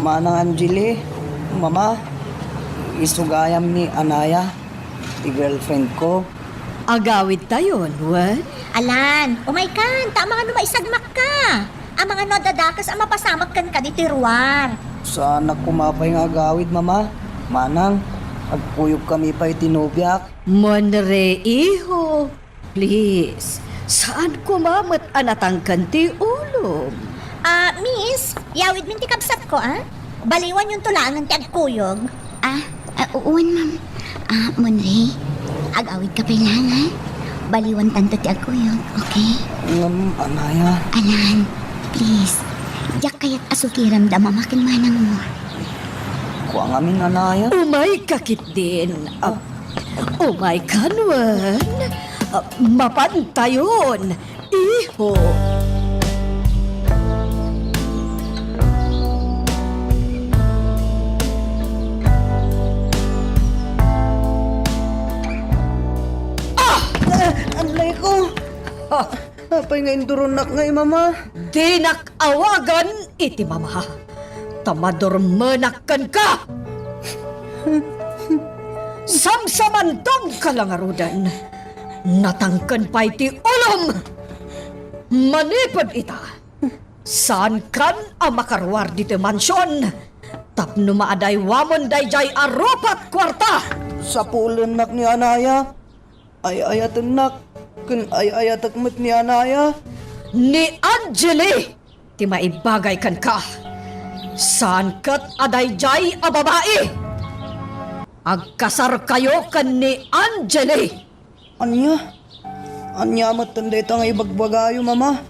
Manang Angeli, Mama, isu gayam ni Anaya, ti girlfriend ko. Agawidtayon, wen? Alan, umaykan, ta amangan no maisagmakka. Amangan no adda dakes a mapasamak kenka ditoy ruar. Saanak koma pay nga agawid, Mama. Manang, agkuyogkami pay ti nobiak. Monrey, iho. Please, saan koma met a natangken ti ulom? Ah, miss, yawidmin ti kabsatko, ah? Baliwanyonto laengen ti agkuyog. Ah, ah, wen, ma'am. Ah, Monrey, agawidka pay laeng, ha? Baliwantanto ti agkuyog, okay? Ngem, Anaya. Alan, please, diak kayat a sukiram da Mama ken Manangmo. Kua ngamin, Anaya. Umayka ketdin. Ah, Umaykan wen. Ah, mapantayon, iho. Ah! Ah, anlay ko. Ah! Apay nga induronak ngay, Mama? Dinak awagan iti Mama, ta madurmenak kenka. Samsamantongka la ngaruden. Natangken pay ti ulom. Manipud ita, Saankan a makaruar ditoy mansion tapno maadaywamon daydiay a rupa't kuarta. Sapulennak ni Anaya. Ay-ayatennak ken ay-ayatek met ni Anaya. Ni Angeli ti maibagay kenka. Saan ket a daydiay a babai. Agkasarkayo ken ni Angeli. Ania? Ania metten dayta nga ibagbagayo, Mama?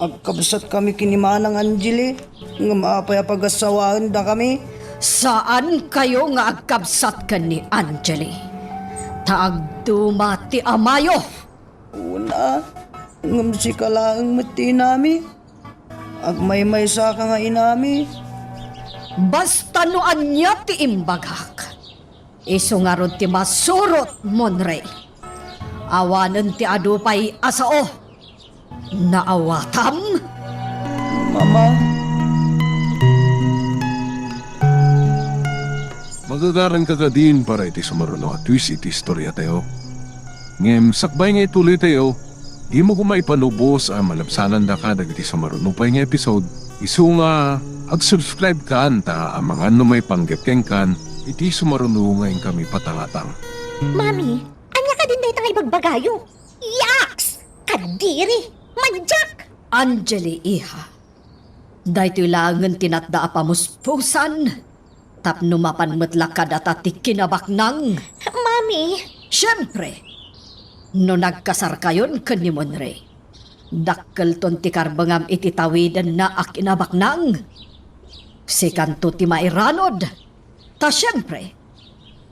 Agkabsatkami ken ni Manang Angeli, ngem apay a pagassawaendakami? Saankayo nga agkabsat ken ni Angeli, ta agduma ti amayo. Wen a, ngem sika laeng met ti inami. Agmaymaysaka nga inami. Basta no ania ti imbagak, isu ngarud ti masurot, Monrey. Awanen ti adu pay a sao. Naawatam? Mama. Magagaranka kadin para iti sumaruno a twist iti istoriatayo. Ngem sakbay nga ituloytayo, dimo koma ipanubos a malabsanandaka dagiti sumaruno pay nga episode. Isu nga, ag-subscribe kan ta amangan no maipanggep kenkan iti sumaruno nga inkami patangatang. Mami, ania kadin dayta nga ibagbagayo? Yaks! Kadiri! Mandiak! Angeli, iha, daytoy laengen ti natda a pamuspusan tapno mapan met la kadata ti kinabaknang. Mami! Siempre, no nagkasarkayon ken ni Monrey, dakkelton ti karbengam iti tawidenna a kinabaknang. Sikanto ti mairanod. Ta siempre,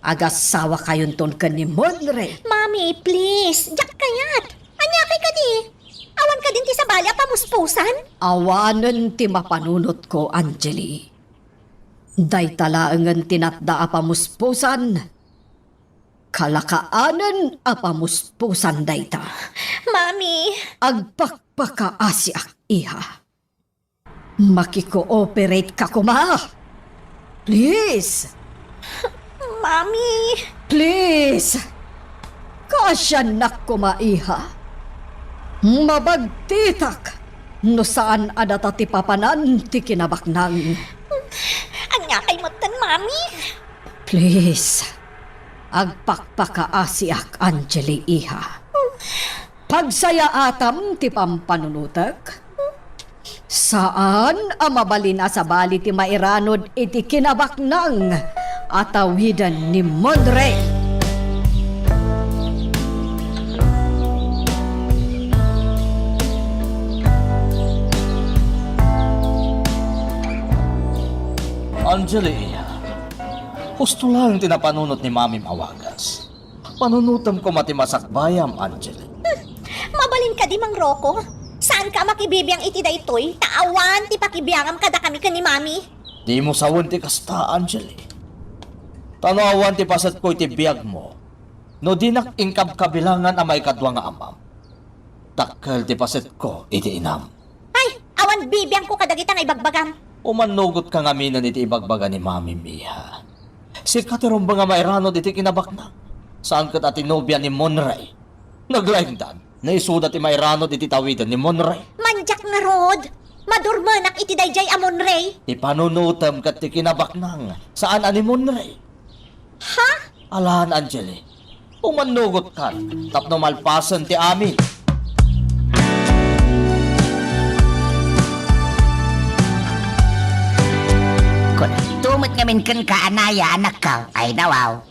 agassawakayonton ken ni Monrey. Mami, please, diak kayat. Ania kay kadi? Awan kadin ti sabali a pamuspusan? Awanen ti mapanunotko, Angeli. Dayta laengen ti natda a pamuspusan. Kalakaanen a pamuspusan dayta. Mami! Agpakpakaasiak, iha. Makikooperate ka koma. Please. Mami. Please. Kaasiannak koma, iha. Mabagtitak no saan a data ti papanan ti kinabaknang. Ania kay metten, Mami? Please. Agpakpakaasiak, Angeli, iha. Pagsayaatam ti pampanunotek. Saan a mabalin a sabali ti mairanod iti kinabaknang a tawiden ni Monrey. Angeli, husto laeng ti napanunot ni Mamim a wagas. Panunotem koma ti masakbayam, Angeli. Hmm, mabalin kadi, Mang Rocco? Saanka a makibibiang iti daytoy, ta awan ti pakibiangam kadakami ken ni Mami. Dimo sawen ti kasta, Angeli. Ta no awan ti pasetko iti biagmo, no dinak inkabkabilangan a maikadua nga amam, dakkel ti pasetko iti inam. Ay, awan bibiangko kadagita nga ibagbagam. Umannugotka ngaminen iti ibagbaga ni Mamim, iha. Sika ti rumbeng a mairanod iti kinabaknang. Saan ket a ti nobia ni Monrey. Naglaingdan, no isuda ti mairanod iti tawiden ni Monrey. Mandiak ngarud. Madurmenak iti daydiay a Monrey. Ti panunotem ket ti kinabaknang, saan a ni Monrey. Ha? Alan, Angeli, umannugotkan tapno malpasen ti amin. Kunto met ngamin kenka, Anaya, anakko, ay nawaw.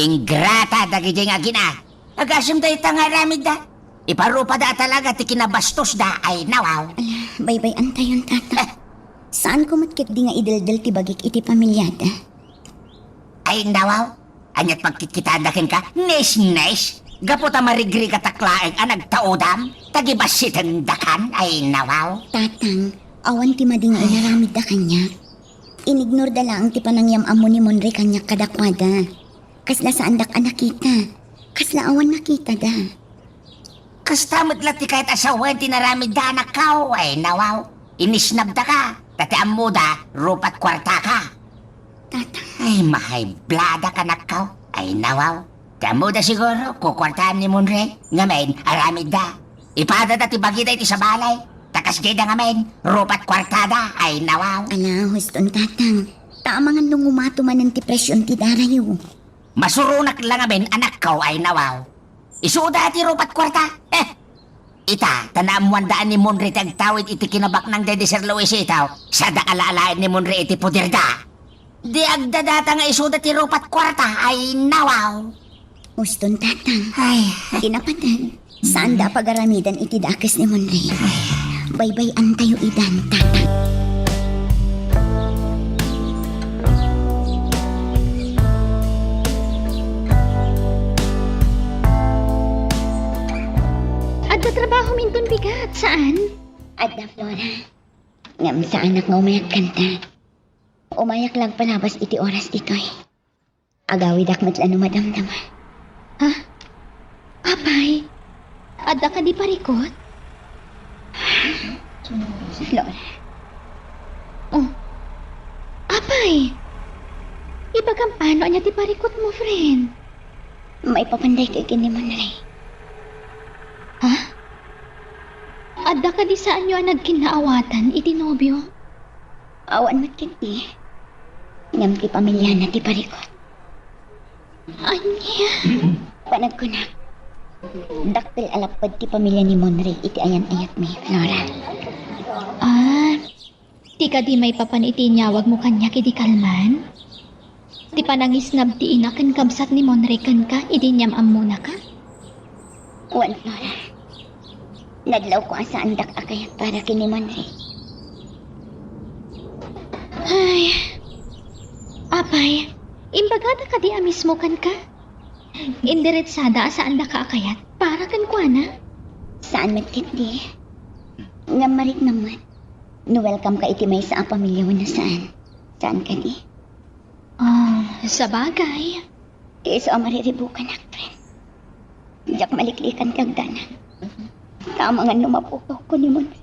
Ingrata dagiti nga agina. Agasem dayta nga aramidda. Iparupada a talaga ti kinabastosda, ay nawaw. Ala, baybay-antayon, Tatang. Eh. Saanko met ketdi nga ideldel ti bagik iti pamiliada. Ay, nawaw. Ania't pagkitkitaanda kenka? Nisnis! Gapu ta marigrigatak laeng a nagtaudam, ta gibassitendakan, ay, nawaw. Tatang, awan ti madi nga inaramidda kaniak. Inignorda laeng ti panangyam-ammo ni Monrey kaniak kadakuada. Kasla saandak a nakita. Kasla awan nakitada. Kasta met la ti kayat a sawen ti naramidda, anakko, ay, nawaw. Inisnabdaka, ta ti ammoda, rupa't kuartaka. Tatang. Ay, mahayblada ka, anakko. Ay, nawaw. Ti ammoda siguro, kukuartaan ni Monrey. Ngamin, aramidda. Ipadada ti bagida iti sabali. Ta Kasdiay da ngamin, rupat kuartada, ay nawaw. Ala, huston, tatang. Ta amangan no ngumato manen ti presion ti darayo. Masuronak la ngamin, anakko, ay nawaw. Isuda ti rupat kuarta. Eh, ita, ta naammuanda a ni Monre ti agtawid iti kinabaknang daydi Sir Luisito, sada alaalaen ni Monre iti poderda. Di agdadata nga isuda ti rupat kuarta, ay nawaw. Uston, tatang. Ay. Ti napanen, saanda a pagaramidan iti dakes ni Monre. Baybay-antayo idan, tatang. Adda trabahom inton bigat, saan? Adda, Flora. Ngem saanak nga umayak kanta. Umayak la agpalabas iti oras ditoy. Agawidak met la no madamdama. Ha? Apay? Adda kadi parikut? Flora. Oh. Apay? Ibagam pano ania ti parikutmo, friend? Maipapanday kay ken ni Monre. Ha? Adda kadi saanyo a nagkinnaawatan iti nobio? Awan met ketdi. Ngem ti pamiliana ti parikut. Ania? Panagkunak, dakkel a lapped ti pamilia ni Monre iti ayan-ayatmi, Flora. Ah, ti kadi maipapan iti inyawagmo kaniak idi kalman? Ti panangisnab ti ina ken kabsat ni Monre kenka idi inyam-ammonaka? Wen, Flora. Nadlawko a saandak a kayat para ken ni Monre. Ay, apay, imbagada kadi a mismo kenka? Indiretsada a saandaka a kayat para kenkuana? Saan met ketdi. Ngem mariknam met no welcome ka iti maysa a pamilia wenno saan. Saan kadi? Ah, sabagay. Ti isu a mariribukanak, friend. Diak maliklikan ti agdanag. Ta amangan no mapukawko ni Monre.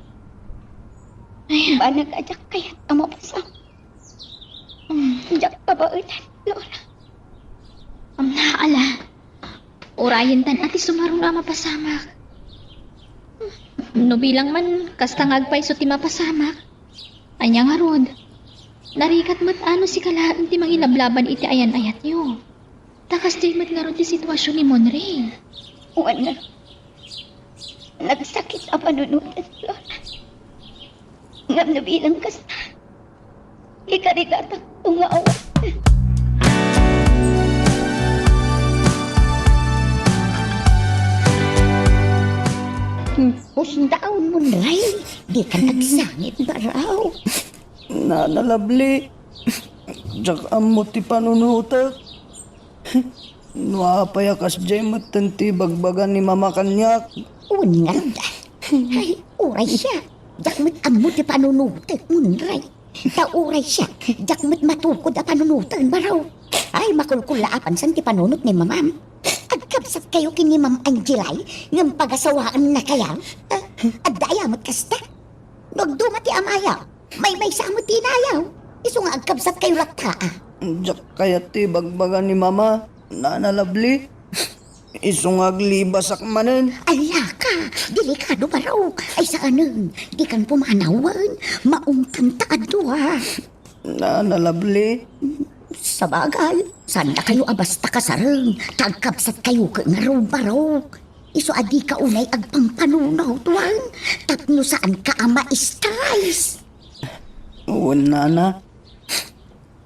Ay. Banag a diak kayat a mapasam. Mm. Diak kabaelan, Flora. Amna, ala. Urayentan a ti sumaruno a mapasamak. No bilang man, kasta nga agpayso ti mapasamak. Ania ngarud? Narigat met a no sika laeng ti mangilablaban iti ayan-ayatyo. Ta kasdiay met ngarud ti situasion ni Monre. Wen, nagsakit a panunoten, Flora. Ngem no bilang kasta, ikarigatak nga awan. Pusdaon, Monre, dikan agsangit, baro. Nana Lovely, diak ammo ti panunotek. No apay a kasdiay metten ti ibagbaga ni Mama kaniak. Wen ngarud. Ay, uray siak, diak met ammo ti panunotek, Monre. Ta uray siak, diak met matukod a panunoten, baro. Ay, makulkullaapansan ti panunot ni Mamam. Agkabsatkayo ken ni Ma'am Angelay, ngem pagasawaennakayo? Ah, adda aya met kasta? No agduma ti amayo, maymaysa met ti inayo. Isu nga agkabsatkayo latta, a. Diak kayat ti ibagbaga ni Mama, Nana Lovely. Isu nga aglibasak manen. Ay, aka, delikado, baro. Ay, saanen, dikan pumanawen, maungtan ta adu, a. Nana Lovely. Sabagay, saandakayo a basta kasareng, ta agkabsatkayo ket ngarud, baro. Isu a dika unay agpampanunot, wen, tapno saanka a ma-stress. Wen, Nana.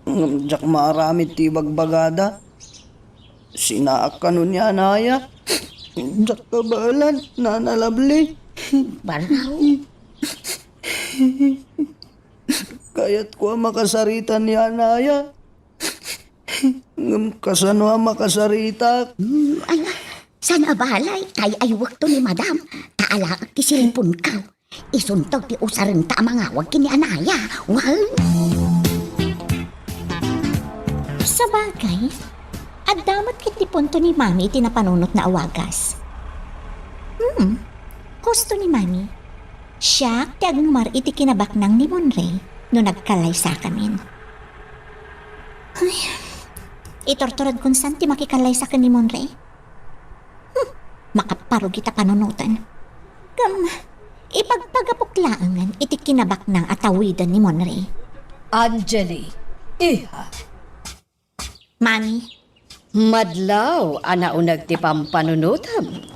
Ngem diak maaramid ti ibagbagada. Sinaak kano ni anaya. Diak kabaelan, Nana Lovely. Baro. Kayatko a makasarita ni anaya. Ngem kasano a makasaritak? Hmm, ala, saan a balay, tay-aywekto ni Madam, ta alaek ti cellphone-ko. Isunto ti usarenta a mangawag ken ni anaya, wen? Sabagay, adda met ketdi punto ni Mami iti napanunotna a wagas. Hmm, husto ni Mami. Siak ti agnumar iti kinabaknang ni Monre no nagkallaysakamin. Ay, iturturedkon san ti makikallaysa ken ni Monre. Hmm, makaparugit a panunoten. Ngem, Ipagpagapok laengen iti kinabaknang a tawiden ni Monray. Angeli, iha. Mami. Madlaw a nauneg ti pampanunotem.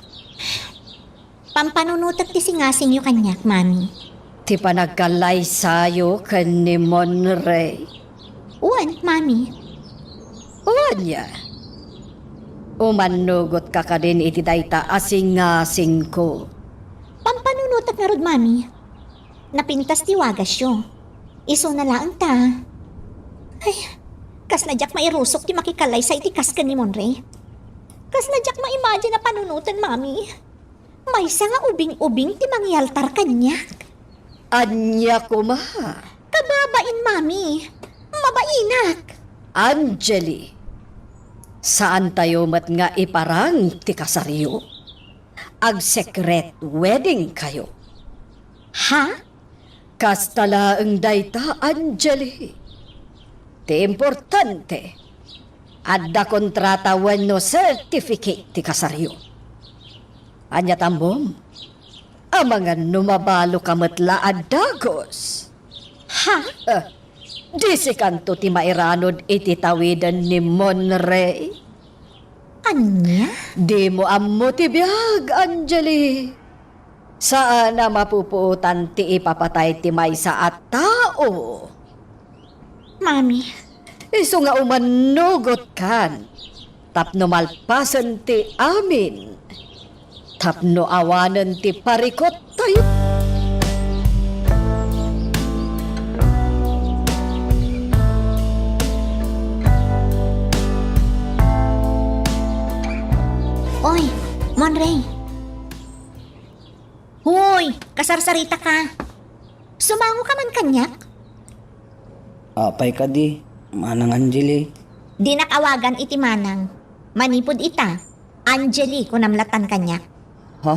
Pampanunotek ti singasingyo kaniak, Mami. Ti panagkallaysayo ken ni Monray. Wen, Mami. Wen, ya. Umannugotka kadin iti dayta a singasingko. Pampanunotek ngarud, Mami. Napintas ti wagasyo. Isuna laeng ta. Ay, kasla diak mairusok ti makikallaysa iti kas ken ni Monray. Kasla diak ma-imagine a panunoten, Mami. Maysa nga ubing-ubing ti mangialtar kaniak. Ania koma? Kababain, Mami. Mabainak. Angeli, saantayo met nga iparang ti kasaryo. Ag-secret wedding kayo. Ha? Kasta laeng dayta, Angeli. Ti importante, adda kontrata wenno certificate ti kasaryo. Ania tammom? Amangan no mabaloka met la a dagus. Ha? Eh, disikanto ti mairanod iti tawiden ni Monray? Ania? Dimo ammo ti biag, Angeli. Saan a mapupuotan ti ipapatay ti maysa a tao. Mami. Isu nga umannugotkan tapno malpasen ti amin, tapno awanen ti parikottayo. Oy, Monray. Hoy, kasarsarita ka. Sumango ka man kaniak? Apay kadi, Manang Angeli? Dinak awagan iti manang. Manipud ita, Angeli, kunam latan kaniak. Ha?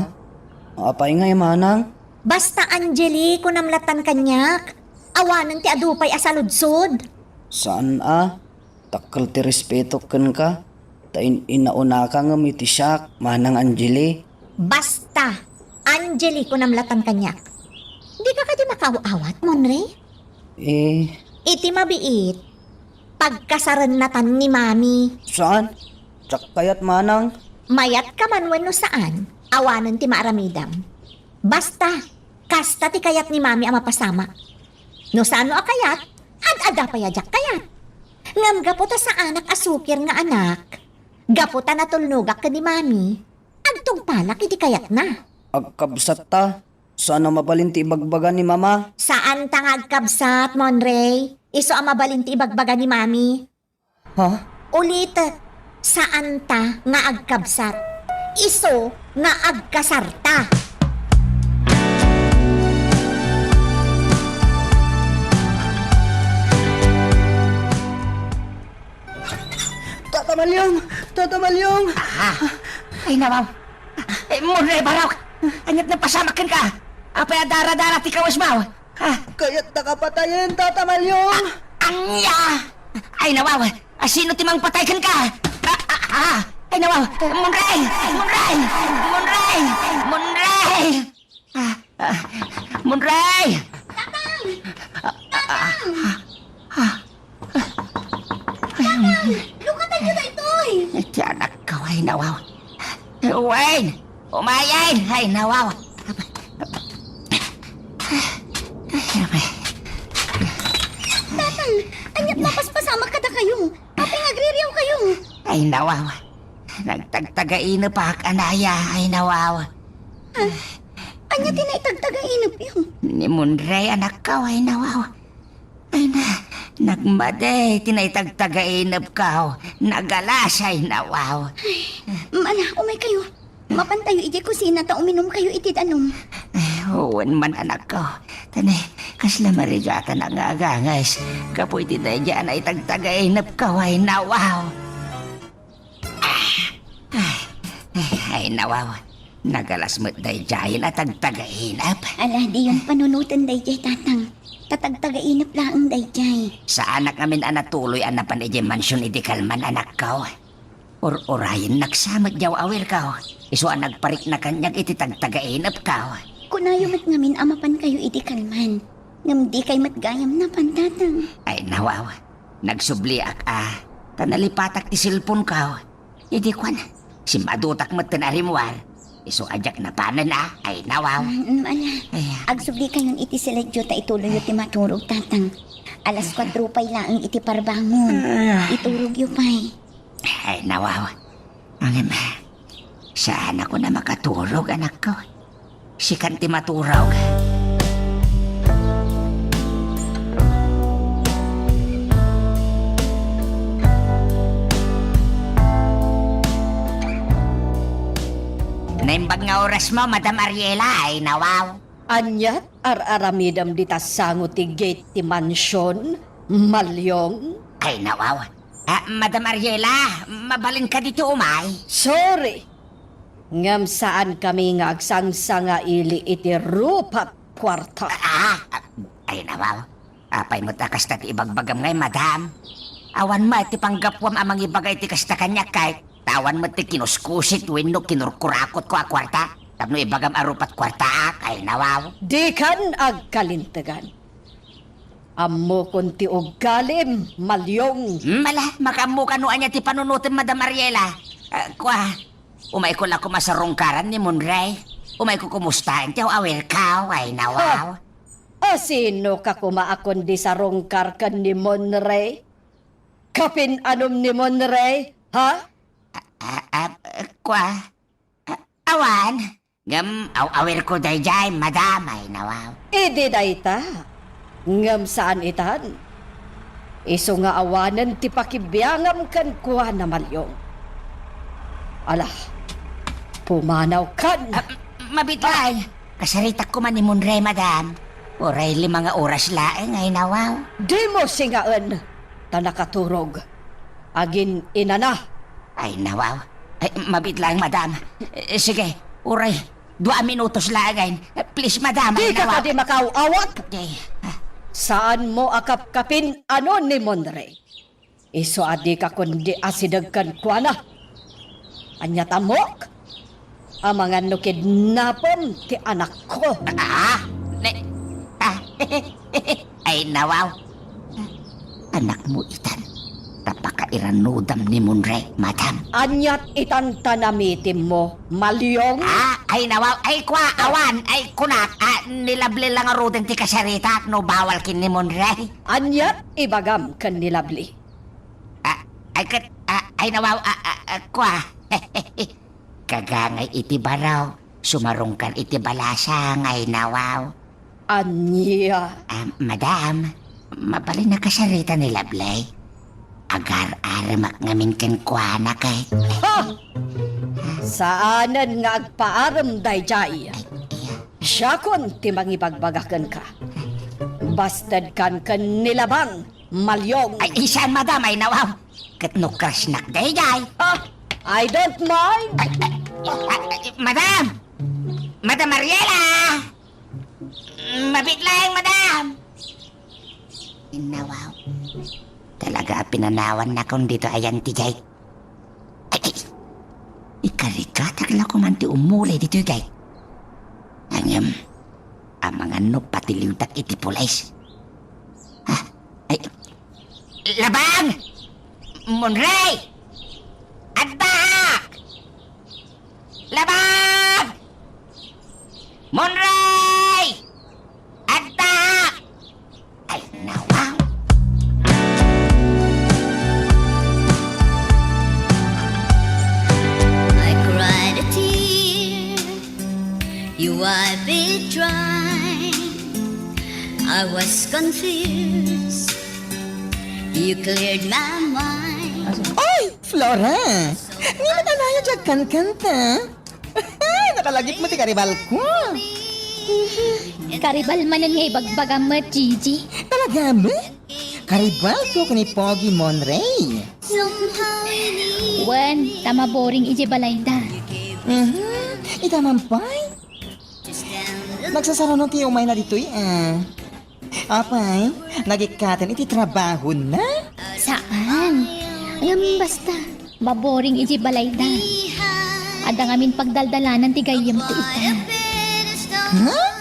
Apay ngay, Manang? Basta Angeli, kunam latan kaniak. Awanen ti adu pay a saludsod. Saan a? Dakkel ti respetok kenka, ta in-inaunaka ngem iti siak, Manang Angeli. Basta, Angeli, kunam latan kaniak. Dika kadi makaaw-awat, Monray? Eh. Iti mabiit, pagkasarennatan ni Mami. Saan? Diak kayat, Manang. Mayat ka man wenno saan, awanen ti maaramidam. Basta, kasta ti kayat ni Mami a mapasamak. No saan a kayat, ad-adda pay a diak kayat. Ngem gapu ta saanak a sukir nga anak, gapu ta natulnogak ken ni Mami, agtungpalak iti kayatna. Agkabsat ta, saan a mabalin ti ibagbaga ni Mama. Saan ta nga agkabsat, Monray. Isu a mabalin ti ibagbaga ni Mami. Ha? Ulitek, saan ta nga agkabsat. Isu nga agkasarta. Tata Malyong! Tata Malyong! Ah, ay, nawaw. Eh, Monray, barok! Aniat napasamak kenka? Apay a dara-dara ti kawesmo? Ah. Kayat ta ka patayen, Tata Malyong! Ah, ania? Ay, nawaw! Ah, sino ti mangpatay kenka? Ah, ah, ah. Ay, nawaw! Monray! Monray! Monray! Monray! Ah, ah, Monray! Tatang! Tatang! Ah, ah. Tatang! Lukatan niyo daytoy! Ti anakko, ay, nawaw. Wayne! Umayen! Ay, nawaw. Tatang! Aniat mapaspasamak kadakayo? Apay nga agririaw kayo? Ay, nawaw. Nagtagtagainep ak, anaya, ay, nawaw. Ah, ania ti naitagtagainepyo? Ni Monray, anakko, ay, nawaw. Ay na, nagmadi ti naitagtagainepko. Nagalas, ay, nawaw. Ay, mana, umay kayo. Mapantayo idiay kusina ta uminum kayo iti danum. Ay, wen man, anakko. Tani, kasla marigatan nga aganges. Gapu iti daydiay a naitagtagainepko, ay, nawaw. Ay, ay, nawaw. Nagalas met daydiay a tagtagainep. Ala, diyon panunoten daydiay, Tatang. Ta tagtagainep laeng daydiay. Saanak ngamin a natuloy a napan idiay mansion idi kalman, anakko. Ur-urayennak sa met diay aw-awirko. Isu a nagparikna kaniak iti tagtagainepko. Kunayo met ngamin a mapankayo iti kalman. Ngem dikay met gayam napan, Tatang. Ay, nawaw. Nagsubliak a, ta nalipatak ti cellphone-ko. Idi kuan, simmadutak metten a rimmuar. Isu a diak napanen a, ay, nawaw. Mm, mm, ala. Ay, ah. Agsubli kayon iti siletyo ta ituloyyo ti maturog, Tatang. Alas kuatro pay laeng iti parbangon. Ay, ah. Iturogyo pay. Ay, nawaw. Ngem, saanakon a makaturog, anakko. Sikan ti maturog. Naimbag nga orasmo, Madam Ariela, ay, nawaw. Aniat ar-aramidem dita sango ti gate ti mansion, Malyong? Ay, nawaw. Ah, Madam Ariela, mabalinka ditoy umay? Sorry. Ngem saankami nga agsangsangaili iti rupa't kuarta. Ah, ah, ay, nawaw. Apay met a kasta ti ibagbagam ngay, madam? Awan met ti panggapuam a mangibaga iti kasta kaniak, ket ta awan met ti kinuskusit wenno kinurkurakotko a kuarta tapno ibagam a rupa't kuartaak, ay, nawaw. Dikan agkalintegan. Ammokon ti ugalim, Malyong. Hmm, ala, makaammoka no ania ti panunotem, Madam Ariela. Ah, kua, umayko la koma sarungkaran ni Monray. Umayko kumustaen ti aw-awirko, ay, nawaw. Ah, asinoka koma a kundi sarungkar ken ni Monray? Kapin-anom ni Monray, ha? Ah, ah, ah, kua, ah, awan. Ngem aw-awirko daydiay, madam, ay, nawaw. Idi dayta, ngem saan itan. Isu nga awanen ti pakibiangam kenkuana, Malyong. Ala, pumanawkan. Ah, m-, mabiit laeng. Kasaritak koma ni Monray, madam. Uray lima nga oras laeng, ay, nawaw. Dimo singaen, ta nakaturog. Agin-inana. Ay, nawaw. Ay, mabiit laeng, madam. Eh, sige, uray. Dua minutos laeng. Please, madam, ay, nawaw. Dika kadi makaaw-awat? Okay. Ah. Saanmo a kapkapin-ano ni Monray? Isu a dika kundi asideg kenkuana. Ania ti ammok? Amangan no kidnapem ti anakko. Ah? Ne-, ah? Ay, nawaw. Anakmo itan. Ta pakairanudam ni Monray, madam. Aniat itan ta namitimmo, Malyong? Ah, ay, nawaw. Ay, kua, awan. Ay, kunak, ah, ni Lovely la ngaruden ti kasaritak no bawal ken ni Monray. Aniat ibagam ken ni Lovely? Ah, ay, ket, ah, ay, nawaw, ah, ah, ah, kua. Kagangay iti baro, sumarungkar iti balasang, ay, nawaw. Ania? Ah, madam, mabalin a kasarita ni Lovely. Agar-aremak ngamin kenkuana, ket. Ha! Saanen nga agpaarem daydiay. Ay, iya. Siakon ti mangibagbaga kenka. Bastedkan ken ni Labang, Malyong. Ay, saan, madam, ay, nawaw. Ket no crush-nak daydiay. Ah, I don't mind. Ay, ay, ay, ay, madam! Madam Ariela! Mabiit laeng, madam! Nawaw. Talaga a pinanawannakon ditoy ayan ti gate. Ay, ay. Ikarikatak la koman ti umulay ditoy gate. Ngem, amangan no patiliwtak iti pulis. Ah, ay. Labang! Monray! Addaak! Labang! Monray! Addaak! Ay, nawaw. I cried a tear, you wiped it dry. I was confused, you cleared my mind. Oy, Flora! Ngem ania diay agkankanta? Nakalagipmo ti karibalko. Karibal manen nga ibagbagam met, Gigi. Talaga met? Karibalko ken ni Pogi Monray. Wen, ta maboring idiay balayda. Mhm. Ita man pay? Nagsasarano ti umayna ditoy, ah. Apay, nagikkaten iti trabahona? Saan. Ngem basta, maboring idiay balayda. Adda ngamin pagdaldalanan ti gayyemko ita. Ha?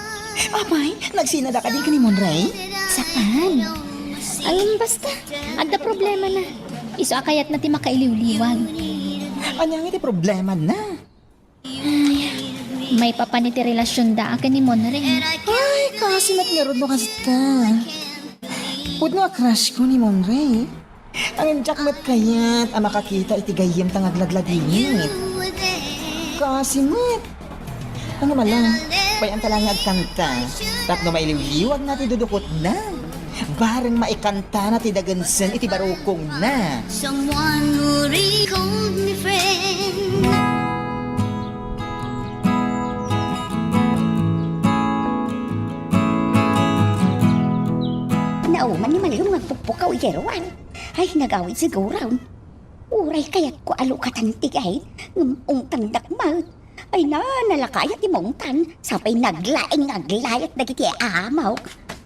Ay, nagsinada kadi ken ni Monray? Saan? Ay, basta. Adda problemana. Isu a kayatna ti makailiwliwag. Ania nga ti problemana? Ay, maipapan iti relasionda a ken ni Monray. Ay, kaasi met ngarud no kasta. Pudno a crush ko ni Monray. Ngem diak met kayat a makakita iti gayyemta nga agladladingit. Kaasi met. Ngem ala, bay-anta laeng nga agkanta tapno mailiwliwagna ti dudukotna. Bareng maikantana ti dagensen iti barukongna. Someone who really called me friend. Nauman ni Malyong nga agpukpukaw iti ruar. Ay, nagawid siguron. Uray kayatko a lukatan ti gayt, ngem ungtandak met. Ay na, nalakayat ti maungtan, sapay naglaing nga aglayat dagiti amok.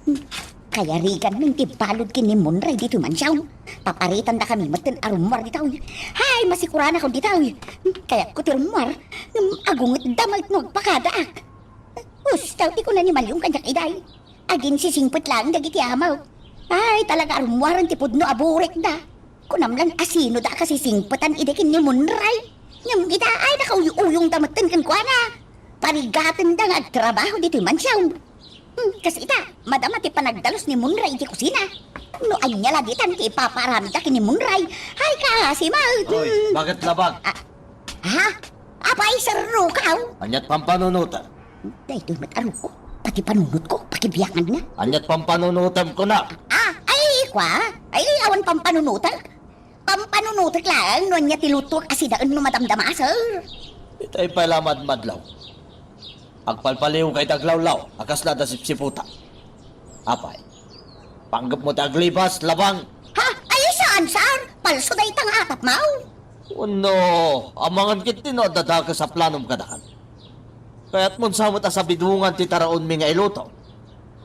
Hmm, kayariganmin ti balud ken ni Monray ditoy mansion. Paparitandakami metten a rummuar ditoy. Hay, masikuranakon ditoy. Hmm, kayatko ti rummuar, ngem agungetda met no agpakadaak. Husto ti kuna ni Malyong kaniak idiay. Aginsisingpet laeng dagiti amok. Ay, talaga a rummuaren ti pudno a burikda. Kunam lan a sinoda a kasisingpetan idi ken ni Monray. Ngem ita, ay, nakauy-uyongda metten kenkuana. Parigatenda nga agtrabaho ditoy mansion. Hmm, kas ita, madama ti panagdalus ni Monray iti kusina. No ania la ditan ti ipapaaramidda ken ni Monray. Ay, kaasi met. Oy, hmm. Bakit labag? Ah, ha? Apay, serrukaw? Aniat pampanunotem? Daytoy met a ruko. Pati panunotko, pakibianganna. Aniat pampanunotem, kunak? Ah, ay, kua? Ay, awan pampanunotek. Pampanunotek laeng no ania ti lutuek a sidaen no madamdama, sir. Itay pay la madmadlaw. Agpalpaliwka iti aglawlaw a kasla adda sipsipota. Apay, panggepmo ti aglibas, labang? Ha? Ay, saan, sir? Palso dayta nga atapmo? Wenno, amangan ketdi no adda dakes a planom kadakan. Kayatmon sa met a sabidongan ti taraonmi nga iluto.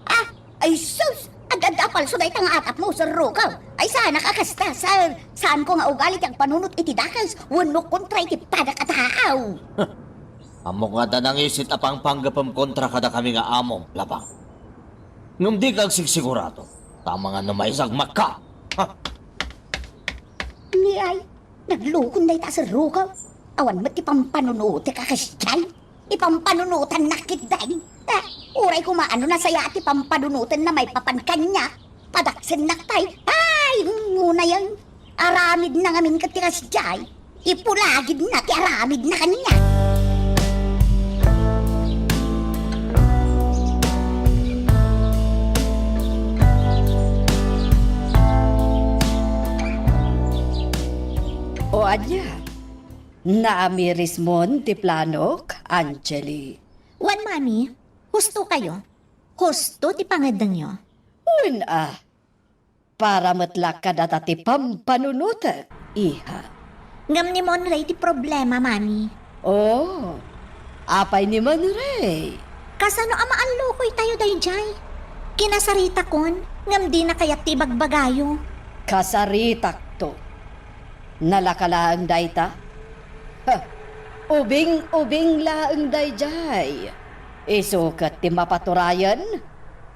Ah, ay sus! Adda, adda a palso dayta nga atapmo, serrukaw. Ay, saanak a kasta, sir. Saanko nga ugali ti agpanunot iti dakes wenno kontra iti padak a tao. Ammok nga adda nangisit a pangpanggepem kontra kadakami nga amom, labang. Ngem dika agsigsigurado, ta amangan no maisagmakka. Ha? Ni ay, naglukon dayta a serrukaw. Awan met ti pampanunotek a kasdiay. Ipampanunotannak ketdi. Eh, uray koma no nasayaat ti pampanunotenna maipapan kaniak, padaksennak pay. Ay, ngunayen, aramidna ngamin ket ti kasdiay. Ipulagidna ti aramidna kaniak. O ania? Naamirismon ti planok, Angeli? Wen, Mami. Husto kayo. Husto ti pangngeddengyo. Wen a, para met la kadata ti pampanunotek, iha. Ngem ni Monray ti problema, Mami. Oh, apay ni Monray? Kasano a maallukoy tayo daydiay? Kinasaritakon, ngem dina kayat ti ibagbagayo. Kasaritakto. Nalaka laeng dayta? Ha, ubing-ubing laeng daydiay. Isu ket ti mapaturayen?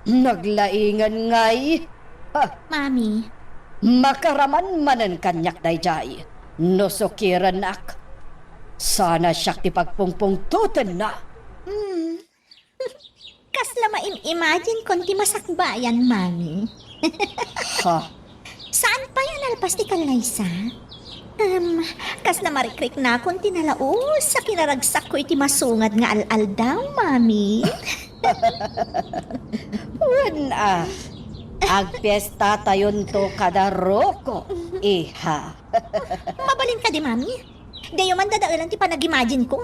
Naglaingen ngay? Ha? Mami. Makaraman manen kaniak daydiay no sukirennak. Sana siak ti pagpungpungtotenna. Hmm. Kasla maim-imagine kon ti masakbayan, Mami. Ha? Saan pay a nalpas ti kallaysa? Em, kasla marikriknakon ti nalaus a kinaragsakko iti masungad nga al-aldaw, Mami. Wen a, agpiesta tayonto kada Roko, iha. Mabalin kadi, Mami? Diyo man dadaelan ti panag-imagine ko.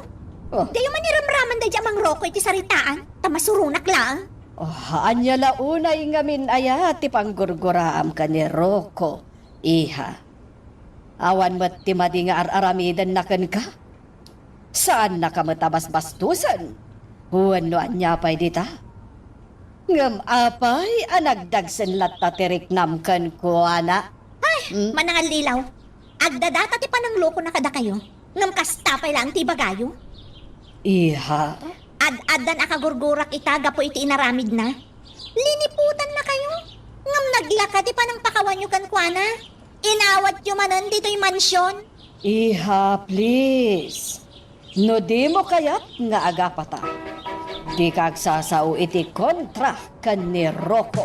Oh. Diyo man iramraman daydi a mangroko iti saritaan, ta masuronak laeng. Oh, ania la unay ngamin aya ti panggurguraam ken ni Roko, iha? Awan met ti madi nga ar-aramidenna kenka? Saannaka met a basbastosen? Wenno ania pay dita? Ngem apay a nagdagsen latta ti riknam kenkuana? Ay, hmm? Manangallilaw. Agdadata ti pananglokona kadakayo, ngem kasta pay laeng ti ibagayo. Iha, Ad-addan a kagurgurak ita gapu iti inaramidna. Liniputannakayo. Ngem naglaka ti panangpakawanyo kenkuana. Inawatyo manen ditoy mansion. Iha, please. No dimo kayat nga agapata, dika agsasao iti kontra ken ni Rocco.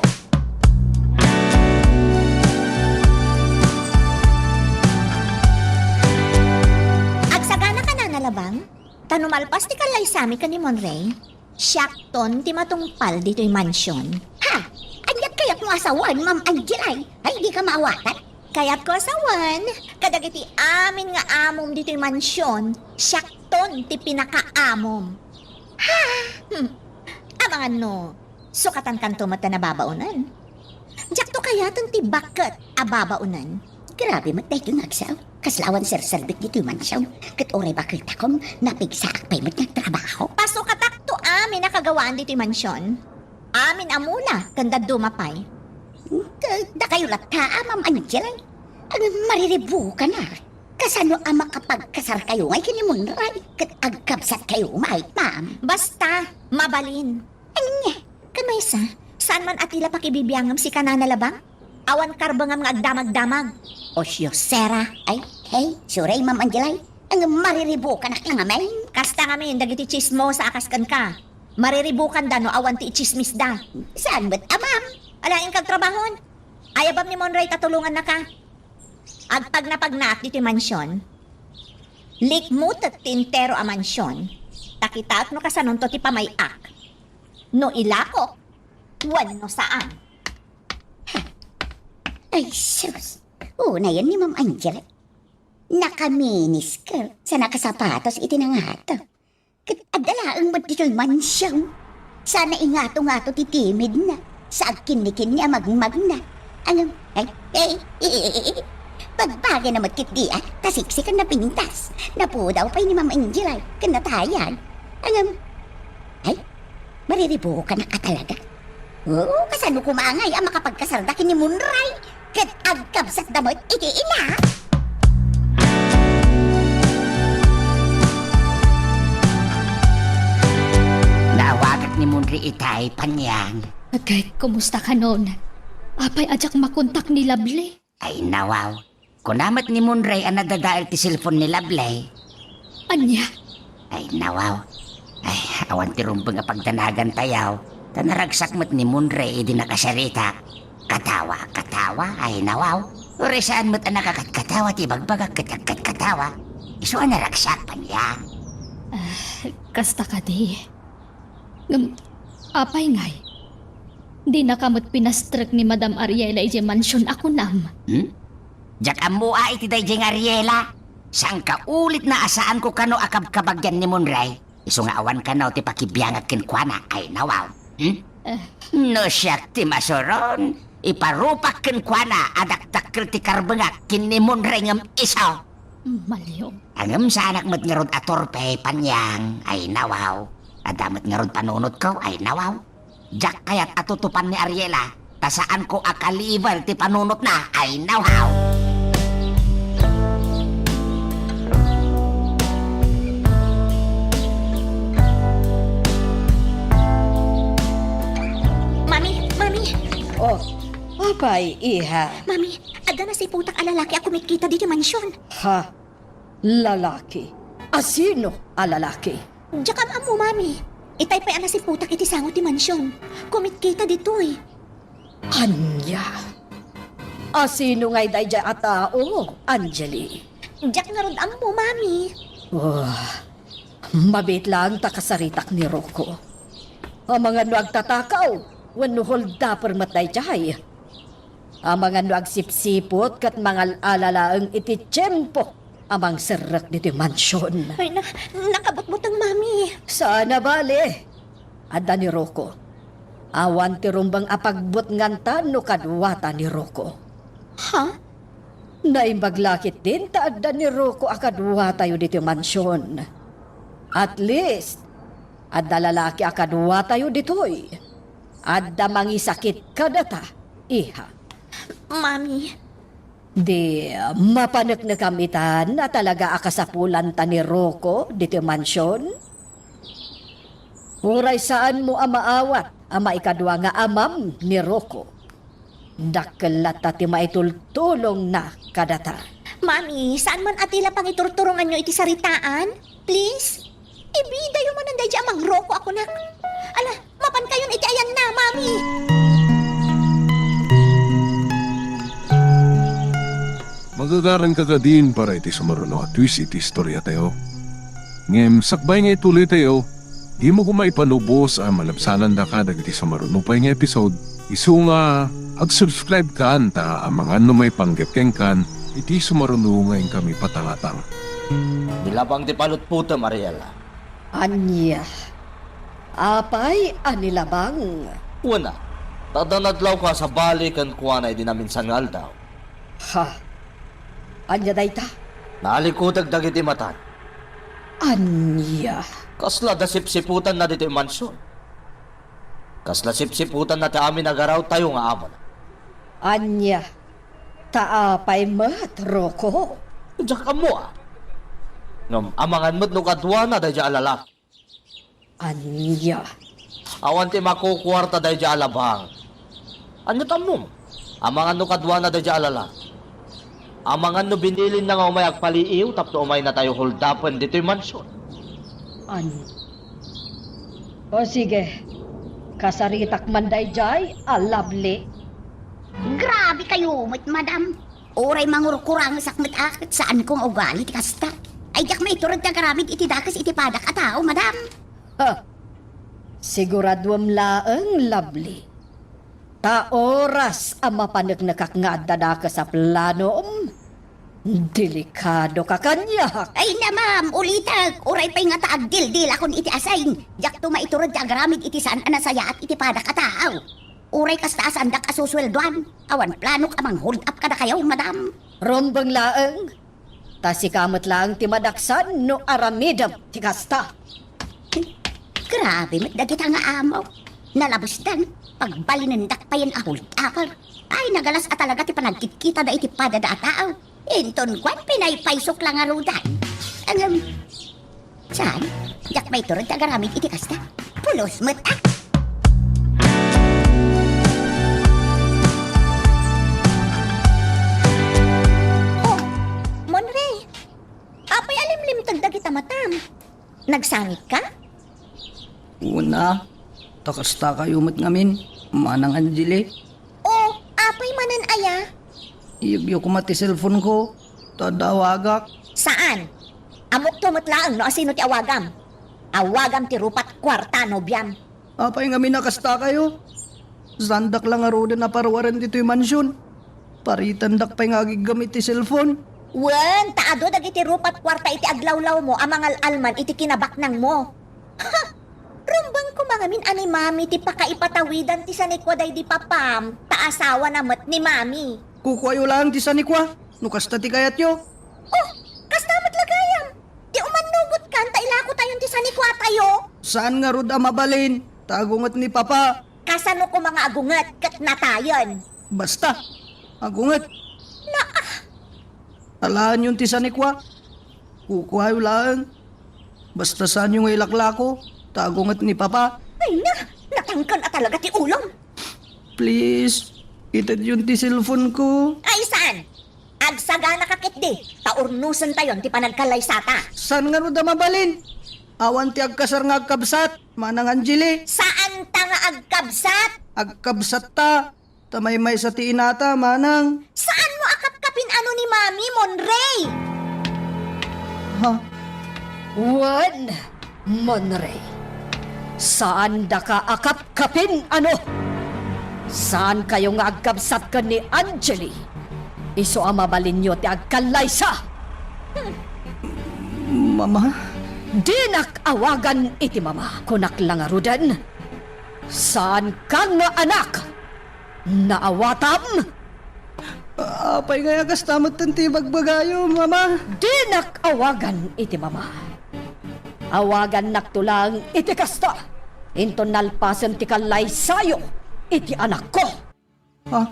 Agsagana ka, Nana Labang? Ta no malpas ti kallaysami ken ni Monray, siakton ti matungpal ditoy mansion. Ha? Aniat kayatmo a sawen, Ma'am Angel, ay? Ay, dika maawatan? Kayatko a sawen kadagiti amin nga amom ditoy mansion, siakton ti pinakaamom. Ha? Hmm. Amangan no, sukatankanto met a nababaonen. Diakto kayaten ti baket a babaonen. Grabe met daytoy nga agsao. Kasla awan serserbik ditoy mansion. Ket uray baketakom, napigsaak pay met nga agtrabaho. Pasukatakto amin a kagawaan ditoy mansion. Amin a mula ken dadduma pay. Ka-, dakayo latta, a, Ma'am Angel, ay. Ang mariribukanak. Kasano a makapagkasarkayo ngay ken ni Monray? Ket agkabsatkayo met, ma'am. Basta, mabalin. Ania? Ken maysa, saan man a ti la pakibibiangem sika, Nana Labang? Awan karbengam nga agdamagdamag. Osiosera. Ay, hey, sorry, Ma'am Angel, ay. Ang mariribukanak la ngamin. Kasta ngamin dagiti tsismosa a kas kenka. Mariribukanda no awan ti itsismisda. Saan met a, ma'am? Ala, inka agtrabahon. Ayabam ni Monray ta tulongannaka. Agpagnapagnaak ditoy mansion. Likmutek ti entero a mansion. Ta kitaek no kasanonto ti pamay-ak. No ilakok, wenno saan. Ay, sus. Unayen ni Ma'am Angel. Naka-miniskirt sa nakasapatos iti nangato. Ket adda laeng met ditoy mansion. Sana ingato-ngato ti timidna. Sa agkinnikinni a magmagna. Ngem, ay, ay, pagbagana met ketdi, a, ta seksi ken napintas. Napudaw pay ni Ma'am Angel, ay, ken natayag. Ngem, ay, mariribukanak a talaga. Oo, kasano koma ngay a makapagkasarda ken ni Monray? Ket agkabsatda met iti ina. Naawagak ni Monray itay, Panyang. Agay, kumusta kanon? Apay a diak makontak ni Lovely? Ay, nawaw. Kuna met ni Monray a nadadael ti cellphone ni Lovely. Ania? Ay, nawaw. Ay, awan ti rumbeng a pagdanagantayo. Ta naragsak met ni Monray idi nakasaritak. Katawa, katawa, ay, nawaw. Uray saan met a nakakatkatawa ti ibagbagak ket agkatkatawa. Isu a naragsak, Panyang. Ah, kasta kadi. Ngem, apay ngay? Dinaka met pinastrek ni Madam Ariela idiay mansion a kunam? Hmm? Diak ammo a iti daydiay nga Ariela. Sangkaulit na a saanko kano a kabkabagian ni Monray. Isu nga awan kano ti pakibiangak kenkuana, ay nawaw. Hmm? Eh. No siak ti masuron, iparupak kenkuana a dakdakkel ti karbengak ken ni Monray ngem isu. Maliw. Ngem saanak met ngarud a torpe, Panyang, ay nawaw. Adda met ngarud panunotko, ay nawaw. Diak kayat a tutupan ni Ariela, ta saanko a kaliber ti panunotna, ay nawaw. Mami, Mami! Oh, apay, iha? Mami, adda nasiputak a lalaki a kumitkita ditoy mansion. Ha? Lalaki? Asino a lalaki? Diak am-ammo, Mami. Itay pay a nasiputak iti sango ti mansion. Kumitkita ditoy. Ania? Asino ngay daydiay a tao, Angeli? Diak ngarud ammo, Mami. Oh, mabiit laeng ta kasaritak ni Rocco. Amangan no agtatakaw, wenno holdaper met daydiay. Amangan no agsipsiput ket mangal-ala laeng iti tiempo a mangserrek ditoy mansion. Ay, na-, nakabutbuteng, Mami. Saan a bale. Adda ni Rocco. Awan ti rumbeng a pagbutnganta no kaduata ni Rocco. Ha? Naimbag la ketdin ta adda ni Rocco a kaduatayo ditoy mansion. At least, adda lalaki a kaduatayo ditoy. Adda mangisakit kadata, iha. Mami. Di mapaneknekam itan a talaga a kasapulanta ni Rocco ditoy mansion? Uray saanmo a maawat a maikadua nga amam ni Rocco, dakkel latta ti maitultulongna kadata. Mami, saan man a ti la pangiturturonganyo iti saritaan? Please? Ibidayo manen daydi a mangroko a kunak. Ala, mapankayon iti ayanna, Mami! Magagaranka kadin para iti sumaruno a twist iti istoriatayo. Ngem sakbay nga ituloytayo, dimo koma ipalubos a malabsanandaka dagiti sumaruno pay nga episode, isu nga ag-subscribe kan ta amangan no maipanggep kenkan iti sumaruno nga inkami patangatang. Nilabang ti palutpotem, Ariela. Ania? Apay a nilabang? Wen a, ta adda nadlawko a sabali kenkuana idi naminsan nga aldaw. Ha? Ania dayta? Nalikutek dagiti matan. Ania? Kasla da sipsiputanna ditoy mansion. Kasla sipsiputanna ti amin a garawtayo nga amona. Ania? Ta apay met, Rocco? Diak ammo a. Ngem amangan met no kaduana daydi a lalaki. Ania? Awan ti makukuarta daydi a labang. Ania ti ammom? Amangan no kaduana daydi a lalaki. Amangan no binilinna nga umay agpaliiw tapno umaynatayo holdapen ditoy mansion. An-, o sige, kasaritak man daydiay a Lovely. Grabe kayo met, madam. Uray mangurkurangesak met a ket saanko nga ugali ti kasta. Ay, diak maiturod ti agaramid iti dakes iti padak a tao, madam. Ha! Siguraduem laeng, Lovely. Ta oras a mapaneknekak nga adda dakes a planom, delikadoka kaniak. Ay na, ma'am, ulitek, uray pay nga ta agdildilakon iti assign, diakto maiturod ti agaramid iti saan a nasayaat iti padak a tao. Uray kasta a saandak a susueldoan, awan planok a manghold up kadakayo, madam. Rumbeng laeng. Ta sika met laeng ti madaksan no aramidem ti kasta. Grabe met dagita nga amo. Nalabesdan, pagbalinendak payen a hold upper. Ay, nagalas a talaga ti panagkitkitada iti padada a tao. Inton kuan, pinaypaysok la ngaruden. Ngem, saan? Diak maiturod ti agaramid iti kasta. Pulos met a. Oh, Monre, apay a limlimteg dagita matam? Nagsarit ka? Una, ta kasta kayo met ngamin, Manang Angeli. O, apay manen aya? Iyegyo koma ti cellphone ko, ta adda awagak. Saan? Ammokto met laeng no asino ti awagam. Awagam ti rupat kuarta, nobiam. Apay ngamin a kasta kayo? Saandak la ngaruden a paruaren ditoy mansion. Paritendak pay nga agiggam iti cellphone. Wen, ta adu dagiti rupat kuarta iti aglawlawmo a mangal-alman iti kinabaknangmo. Ha! Rumbeng koma ngamin a ni Mami ti pakaipatawidan ti sanikua daydi papam, ta asawana met ni Mami. Kukuayo laeng ti sanikua, no kasta ti kayatyo. Oh, kasta met la gayam. Ti umannugotkan ta ilakotayon ti sanikuatayo. Saan ngarud a mabalin, ta agunget ni Papa. Kasano koma nga agunget ket natayen? Basta, agunget. Na, ah. Alaenyon ti sanikua. Kukuayo laeng. Basta saanyo nga ilaklako, ta agunget ni Papa. Ay na, natangken a talaga ti ulom. Please, itedyon ti cellphone ko. Ay, saan? Agsagana ka ketdi, ta urnosentayon ti panagkallaysata. Saan ngarud a mabalin? Awan ti agkasar nga agkabsat, Manang Angeli. Saanta nga agkabsat? Agkabsatta, ta maymaysa ti inata, Manang. Saanmo a kapkapin-ano ni Mami, Monrey? Ha? Wen, Monrey, saandaka a kapkapin-ano? Saankayo nga agkabsat ken ni Angeli? Isu a mabalinyo ti agkallaysa. Mama? Dinak awagan iti mama. Kunak la ngaruden, saanka nga anak. Naawatam? Apay ngay a kasta metten ti ibagbagayo, Mama? Dinak awagan iti mama. Awagannakto laeng iti kasta, inton nalpasen ti kallaysayo iti anakko. Ha?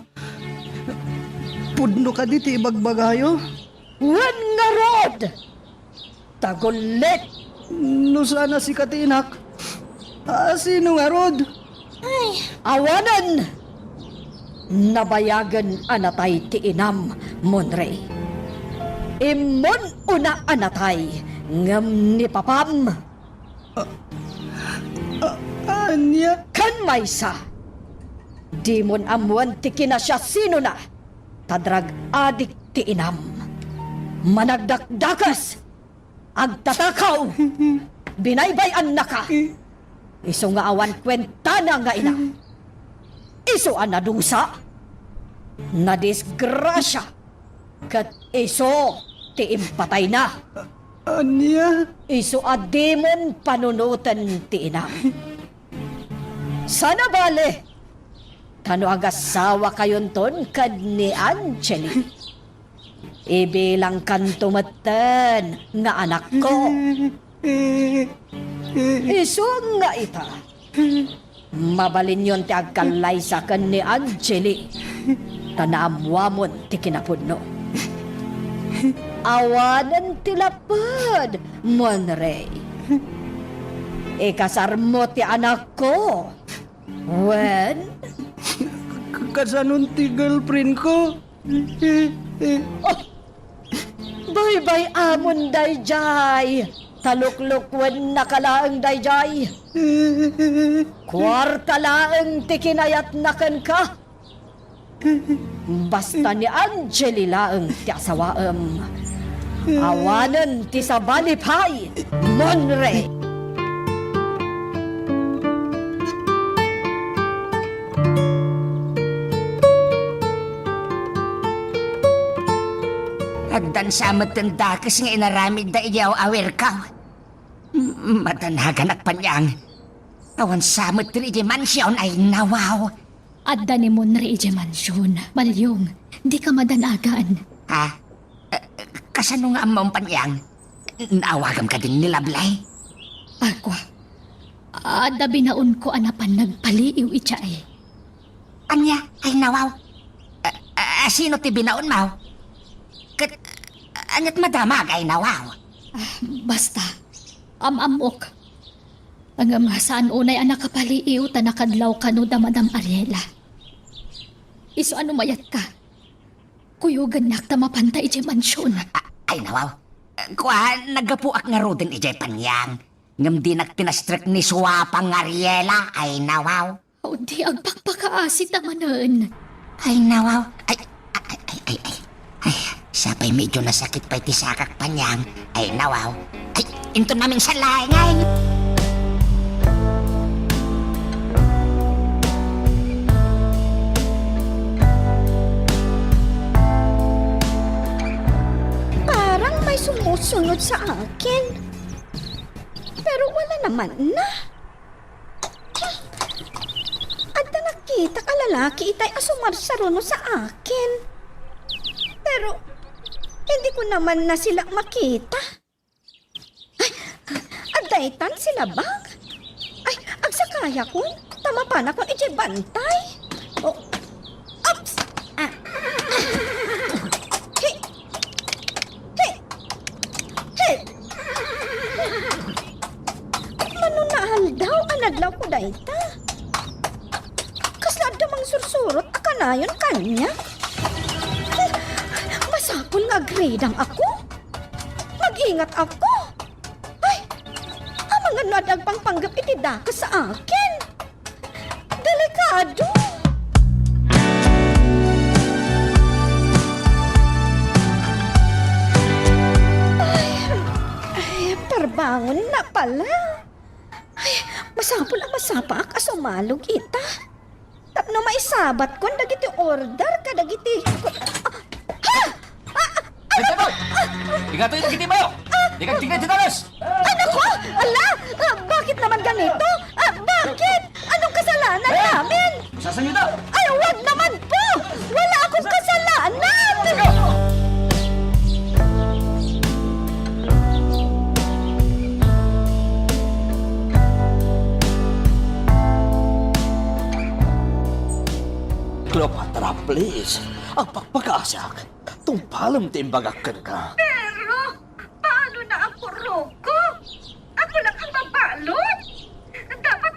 Pudno kadi ti ibagbagayo? Wen ngarud! Tagullit! No saan a sika ti inak, Ah, sino ngarud? Ay. Awanen! Nabayagen a natay ti inam, Monre. Immon una a natay, ngem ni papam. Ah, ah, ania? Ken maysa, dimon ammoen ti kinasiasinona, ta drug addict ti inam. Managdakdakes! Agtatakaw! Binaybay-annaka! Isu nga awan kuentana nga ina. Isu a nadusa, nadisgrasia, ket isu ti impatayna. Ania? Isu a dimon panunoten ti ina. Sana bale, ta no agasawakayonton ken ni Angeli, ibilangkanto metten nga anakko. Isu nga ita, mabalinyon ti agkallaysa ken ni Angeli, ta naammuamon ti kinapudno. Awanen ti lapud, Monre. Ikasarmo ti anakko. Wen? K-, kasanon ti girlfriend ko? Oh! Baybay-amon dayjay! Taluklukuen naka laeng dayjay! Kuarta laeng ti kinayatna kenka! Basta ni Angeli laeng ti asawaem. Awanen ti sabali pay, Monre! Addan sa metten dakes nga inaramidda idi aw-awirkaw. M-, madanaganak, Panyang. Awan sa metten idi mansion ay nawaw. Adda ni Monre idiay mansion. Malyong, dika madanagan. Ha? Eh, kasano nga ammom, Panyang? Naawagam kadin ni Lablay? Agwa, adda binaonko a napan nagpaliiw idiay. Ania? Ay, nawaw. Eh, eh, sino ti binaonmo? Ket, aniat madamag? Ay, nawaw. Ah, basta, am-ammok. Ngem saan unay a nakapaliiw ta nakadlaw kano da Madam Ariela. Isu a no mayatka, kuyogennak ta mapanta idiay mansion. A-, ay, nawaw. Kua, naggapuak ngaruden idiay, Panyang. Ngem dinak tinastrek ni suapang nga Ariela. Ay, nawaw. O, di agpakpakaasi ta manen. Ay, nawaw. Ay, ay, ay, ay, ay. Ay, sapay medyo nasakit pay ti sakak, Panyang. Ay, nawaw. Ay, inton maminsan laeng, ay. Parang may sumusunod sa akin. Pero wala naman na. Adda nakitak a lalaki itay a sumarsaruno sa akin. Pero, hindi ko naman na sila makita. Ay, adda itan sila, bang? Ay, agsakayakon, ta mapanakon idiay bantay. Oh, oops! Ah. Hey! Hey! Hey! Mano nga aldaw a nadlawko dayta? Kasla adda mangsursurot a kanayon kaniak? Masapul nga agridang ako. Mag-ingat ako. Ay, amangan no adda agpangpanggep iti dakes sa akin. Delikado. Ay, ay, parbangon na pala. Ay, masapul a masapaak a sumalog ita. Tapno maisabatkon dagiti order kadagiti ku-, ah, ha? Ah, ah, Ay, ano? Tatoy! Igatoy dagiti bayo! Dikag tigna ti dalas! Anak ko! Ala! Ah, bakit naman ganito? Ah, bakit? Anong kasalanan namin? Sasanyo daw! Ay, wag naman po! Wala akong kasalanan! Cleopatra, please. Agpakpakaasiak. Tungpalem ti imbagak kenka. Pero, paano na ako, Rocco? Ako lang ang mabalot? Dapat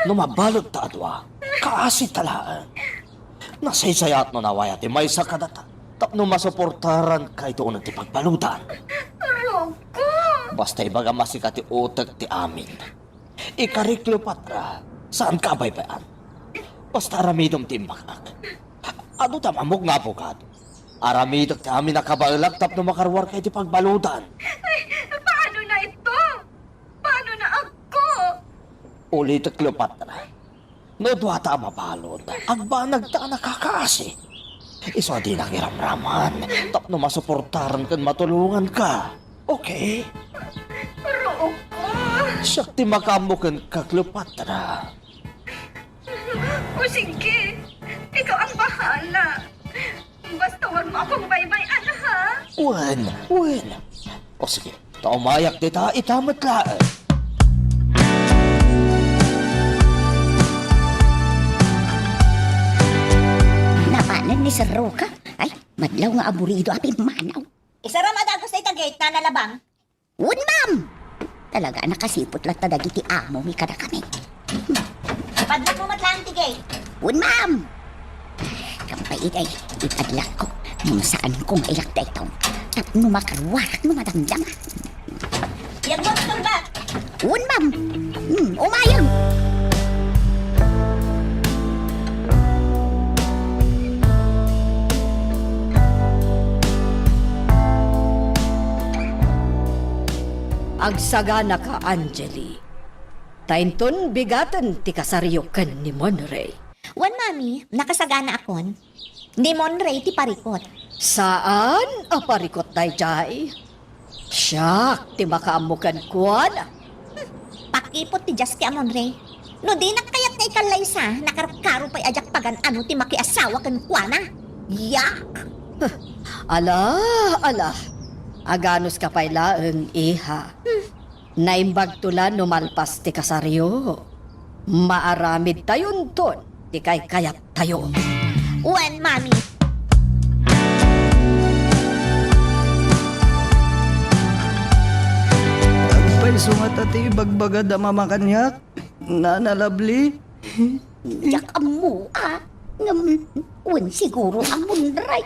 No mabaludta a dua, kaasita laeng. Nasaysayaat no nawaya ti maysa kadata tapno masuportaranka iti uneg ti pagbaludan. Rocco! Basta ibagam a sika ti utek ti amin. Ikari, Cleopatra, saanka a baybay-an. Basta aramidem ti imbagak. Adu ta mammok nga abogado. Aramidek ti amin a kabaelak tapno makaruarka iti pagbaludan. Ay, paano na ito? Paano na ako? Ulitek, Cleopatra. No duata a mabalud, agbanagta a nakakaasi. Isu a dinak iramraman tapno masuportaran ken matulonganka. Okay? Rocco! Siak ti makaammo kenka, Cleopatra. O sige, ikaw ang bahala. Basta wag mo akong baybay-an, ha? Wen, wen. O sige, ta umayak dita, ita met laeng. Napanen ni Sir Roca. Ay, madlaw nga aburido a pimmanaw. Isaram a dagus dayta gate, Nana Labang. Wen, ma'am! Talaga, nakasiput latta dagiti amomi kadakami. Padlock mo met laeng ti gate. Wen, ma'am! Kampay itay, ipadlockko. Ngem saanko nga ilak daytoy. Tapno makaruarak no madamdama. Yan mo, tulbak. Wen, ma'am! Hmm, umayag! Agsaganaka, Angeli. Ta inton bigaten ti kasariyo ken ni Monray. Wen, Mami, nakasaganaakon. Ni Monray ti parikut. Saan a parikut daydiay? Siak ti makaammo kenkuana. Pakiput ti diaski a Monray. No dinak kayat nga ikallaysa, nakarkaro pay a diak pagan-ano ti makiasawa kenkuana. Yak! Ala, ala. Aganuska pay laeng, iha. Naimbagto la no malpas ti kasariyo. Maaramidtayonton ti kaykayattayo. Wen, Mami. Agpayso ngata ti ibagbagada, Mama, kaniak, Nana Lovely? Diak ammo, a. Ngem, wen siguro a Monray.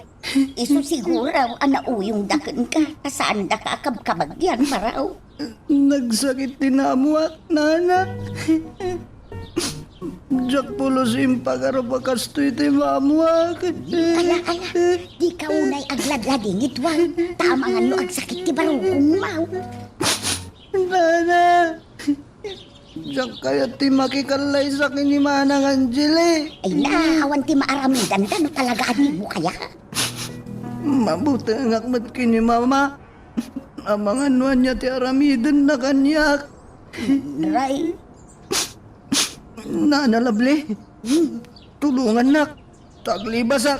Isu siguro a nauyongda kenka, ta saandaka a kabkabagyan, maraw. Nagsakit ti namuak, Nana. Diak pulos impagarup a kastoy ti mamuak. Ala, ala, dika unay agladladingit, Juan. Ta amangan no agsakit ti barukongmo. Nana, diak kayat ti makikallaysa ken ni Manang Angeli. Ay na, awan ti maaramidanda no talaga a dimo kayat. Mabutengak met ken ni Mama. Amangan no ania ti aramidenna kaniak. Ray. Nana Lovely, tulongannak, ta aglibasak.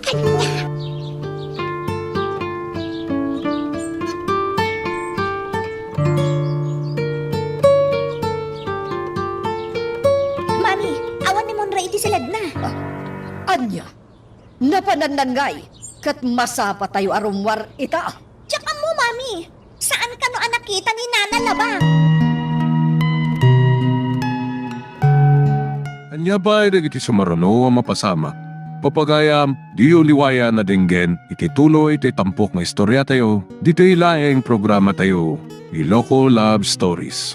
Ania? Mami, awan ni Monray iti siledna. Ah, ania? Napanannan ngay, ket masapatayo a rummuar ita. Diak ammo, Mami. Saan kano a nakita ni Nana Labang? Ania pay dagiti sumaruno a mapasamak? Papagayam, diyo liwayan a denggen iti tuloy ti tampok nga istoriatayo, ditoy laeng programatayo, Iloko Love Stories.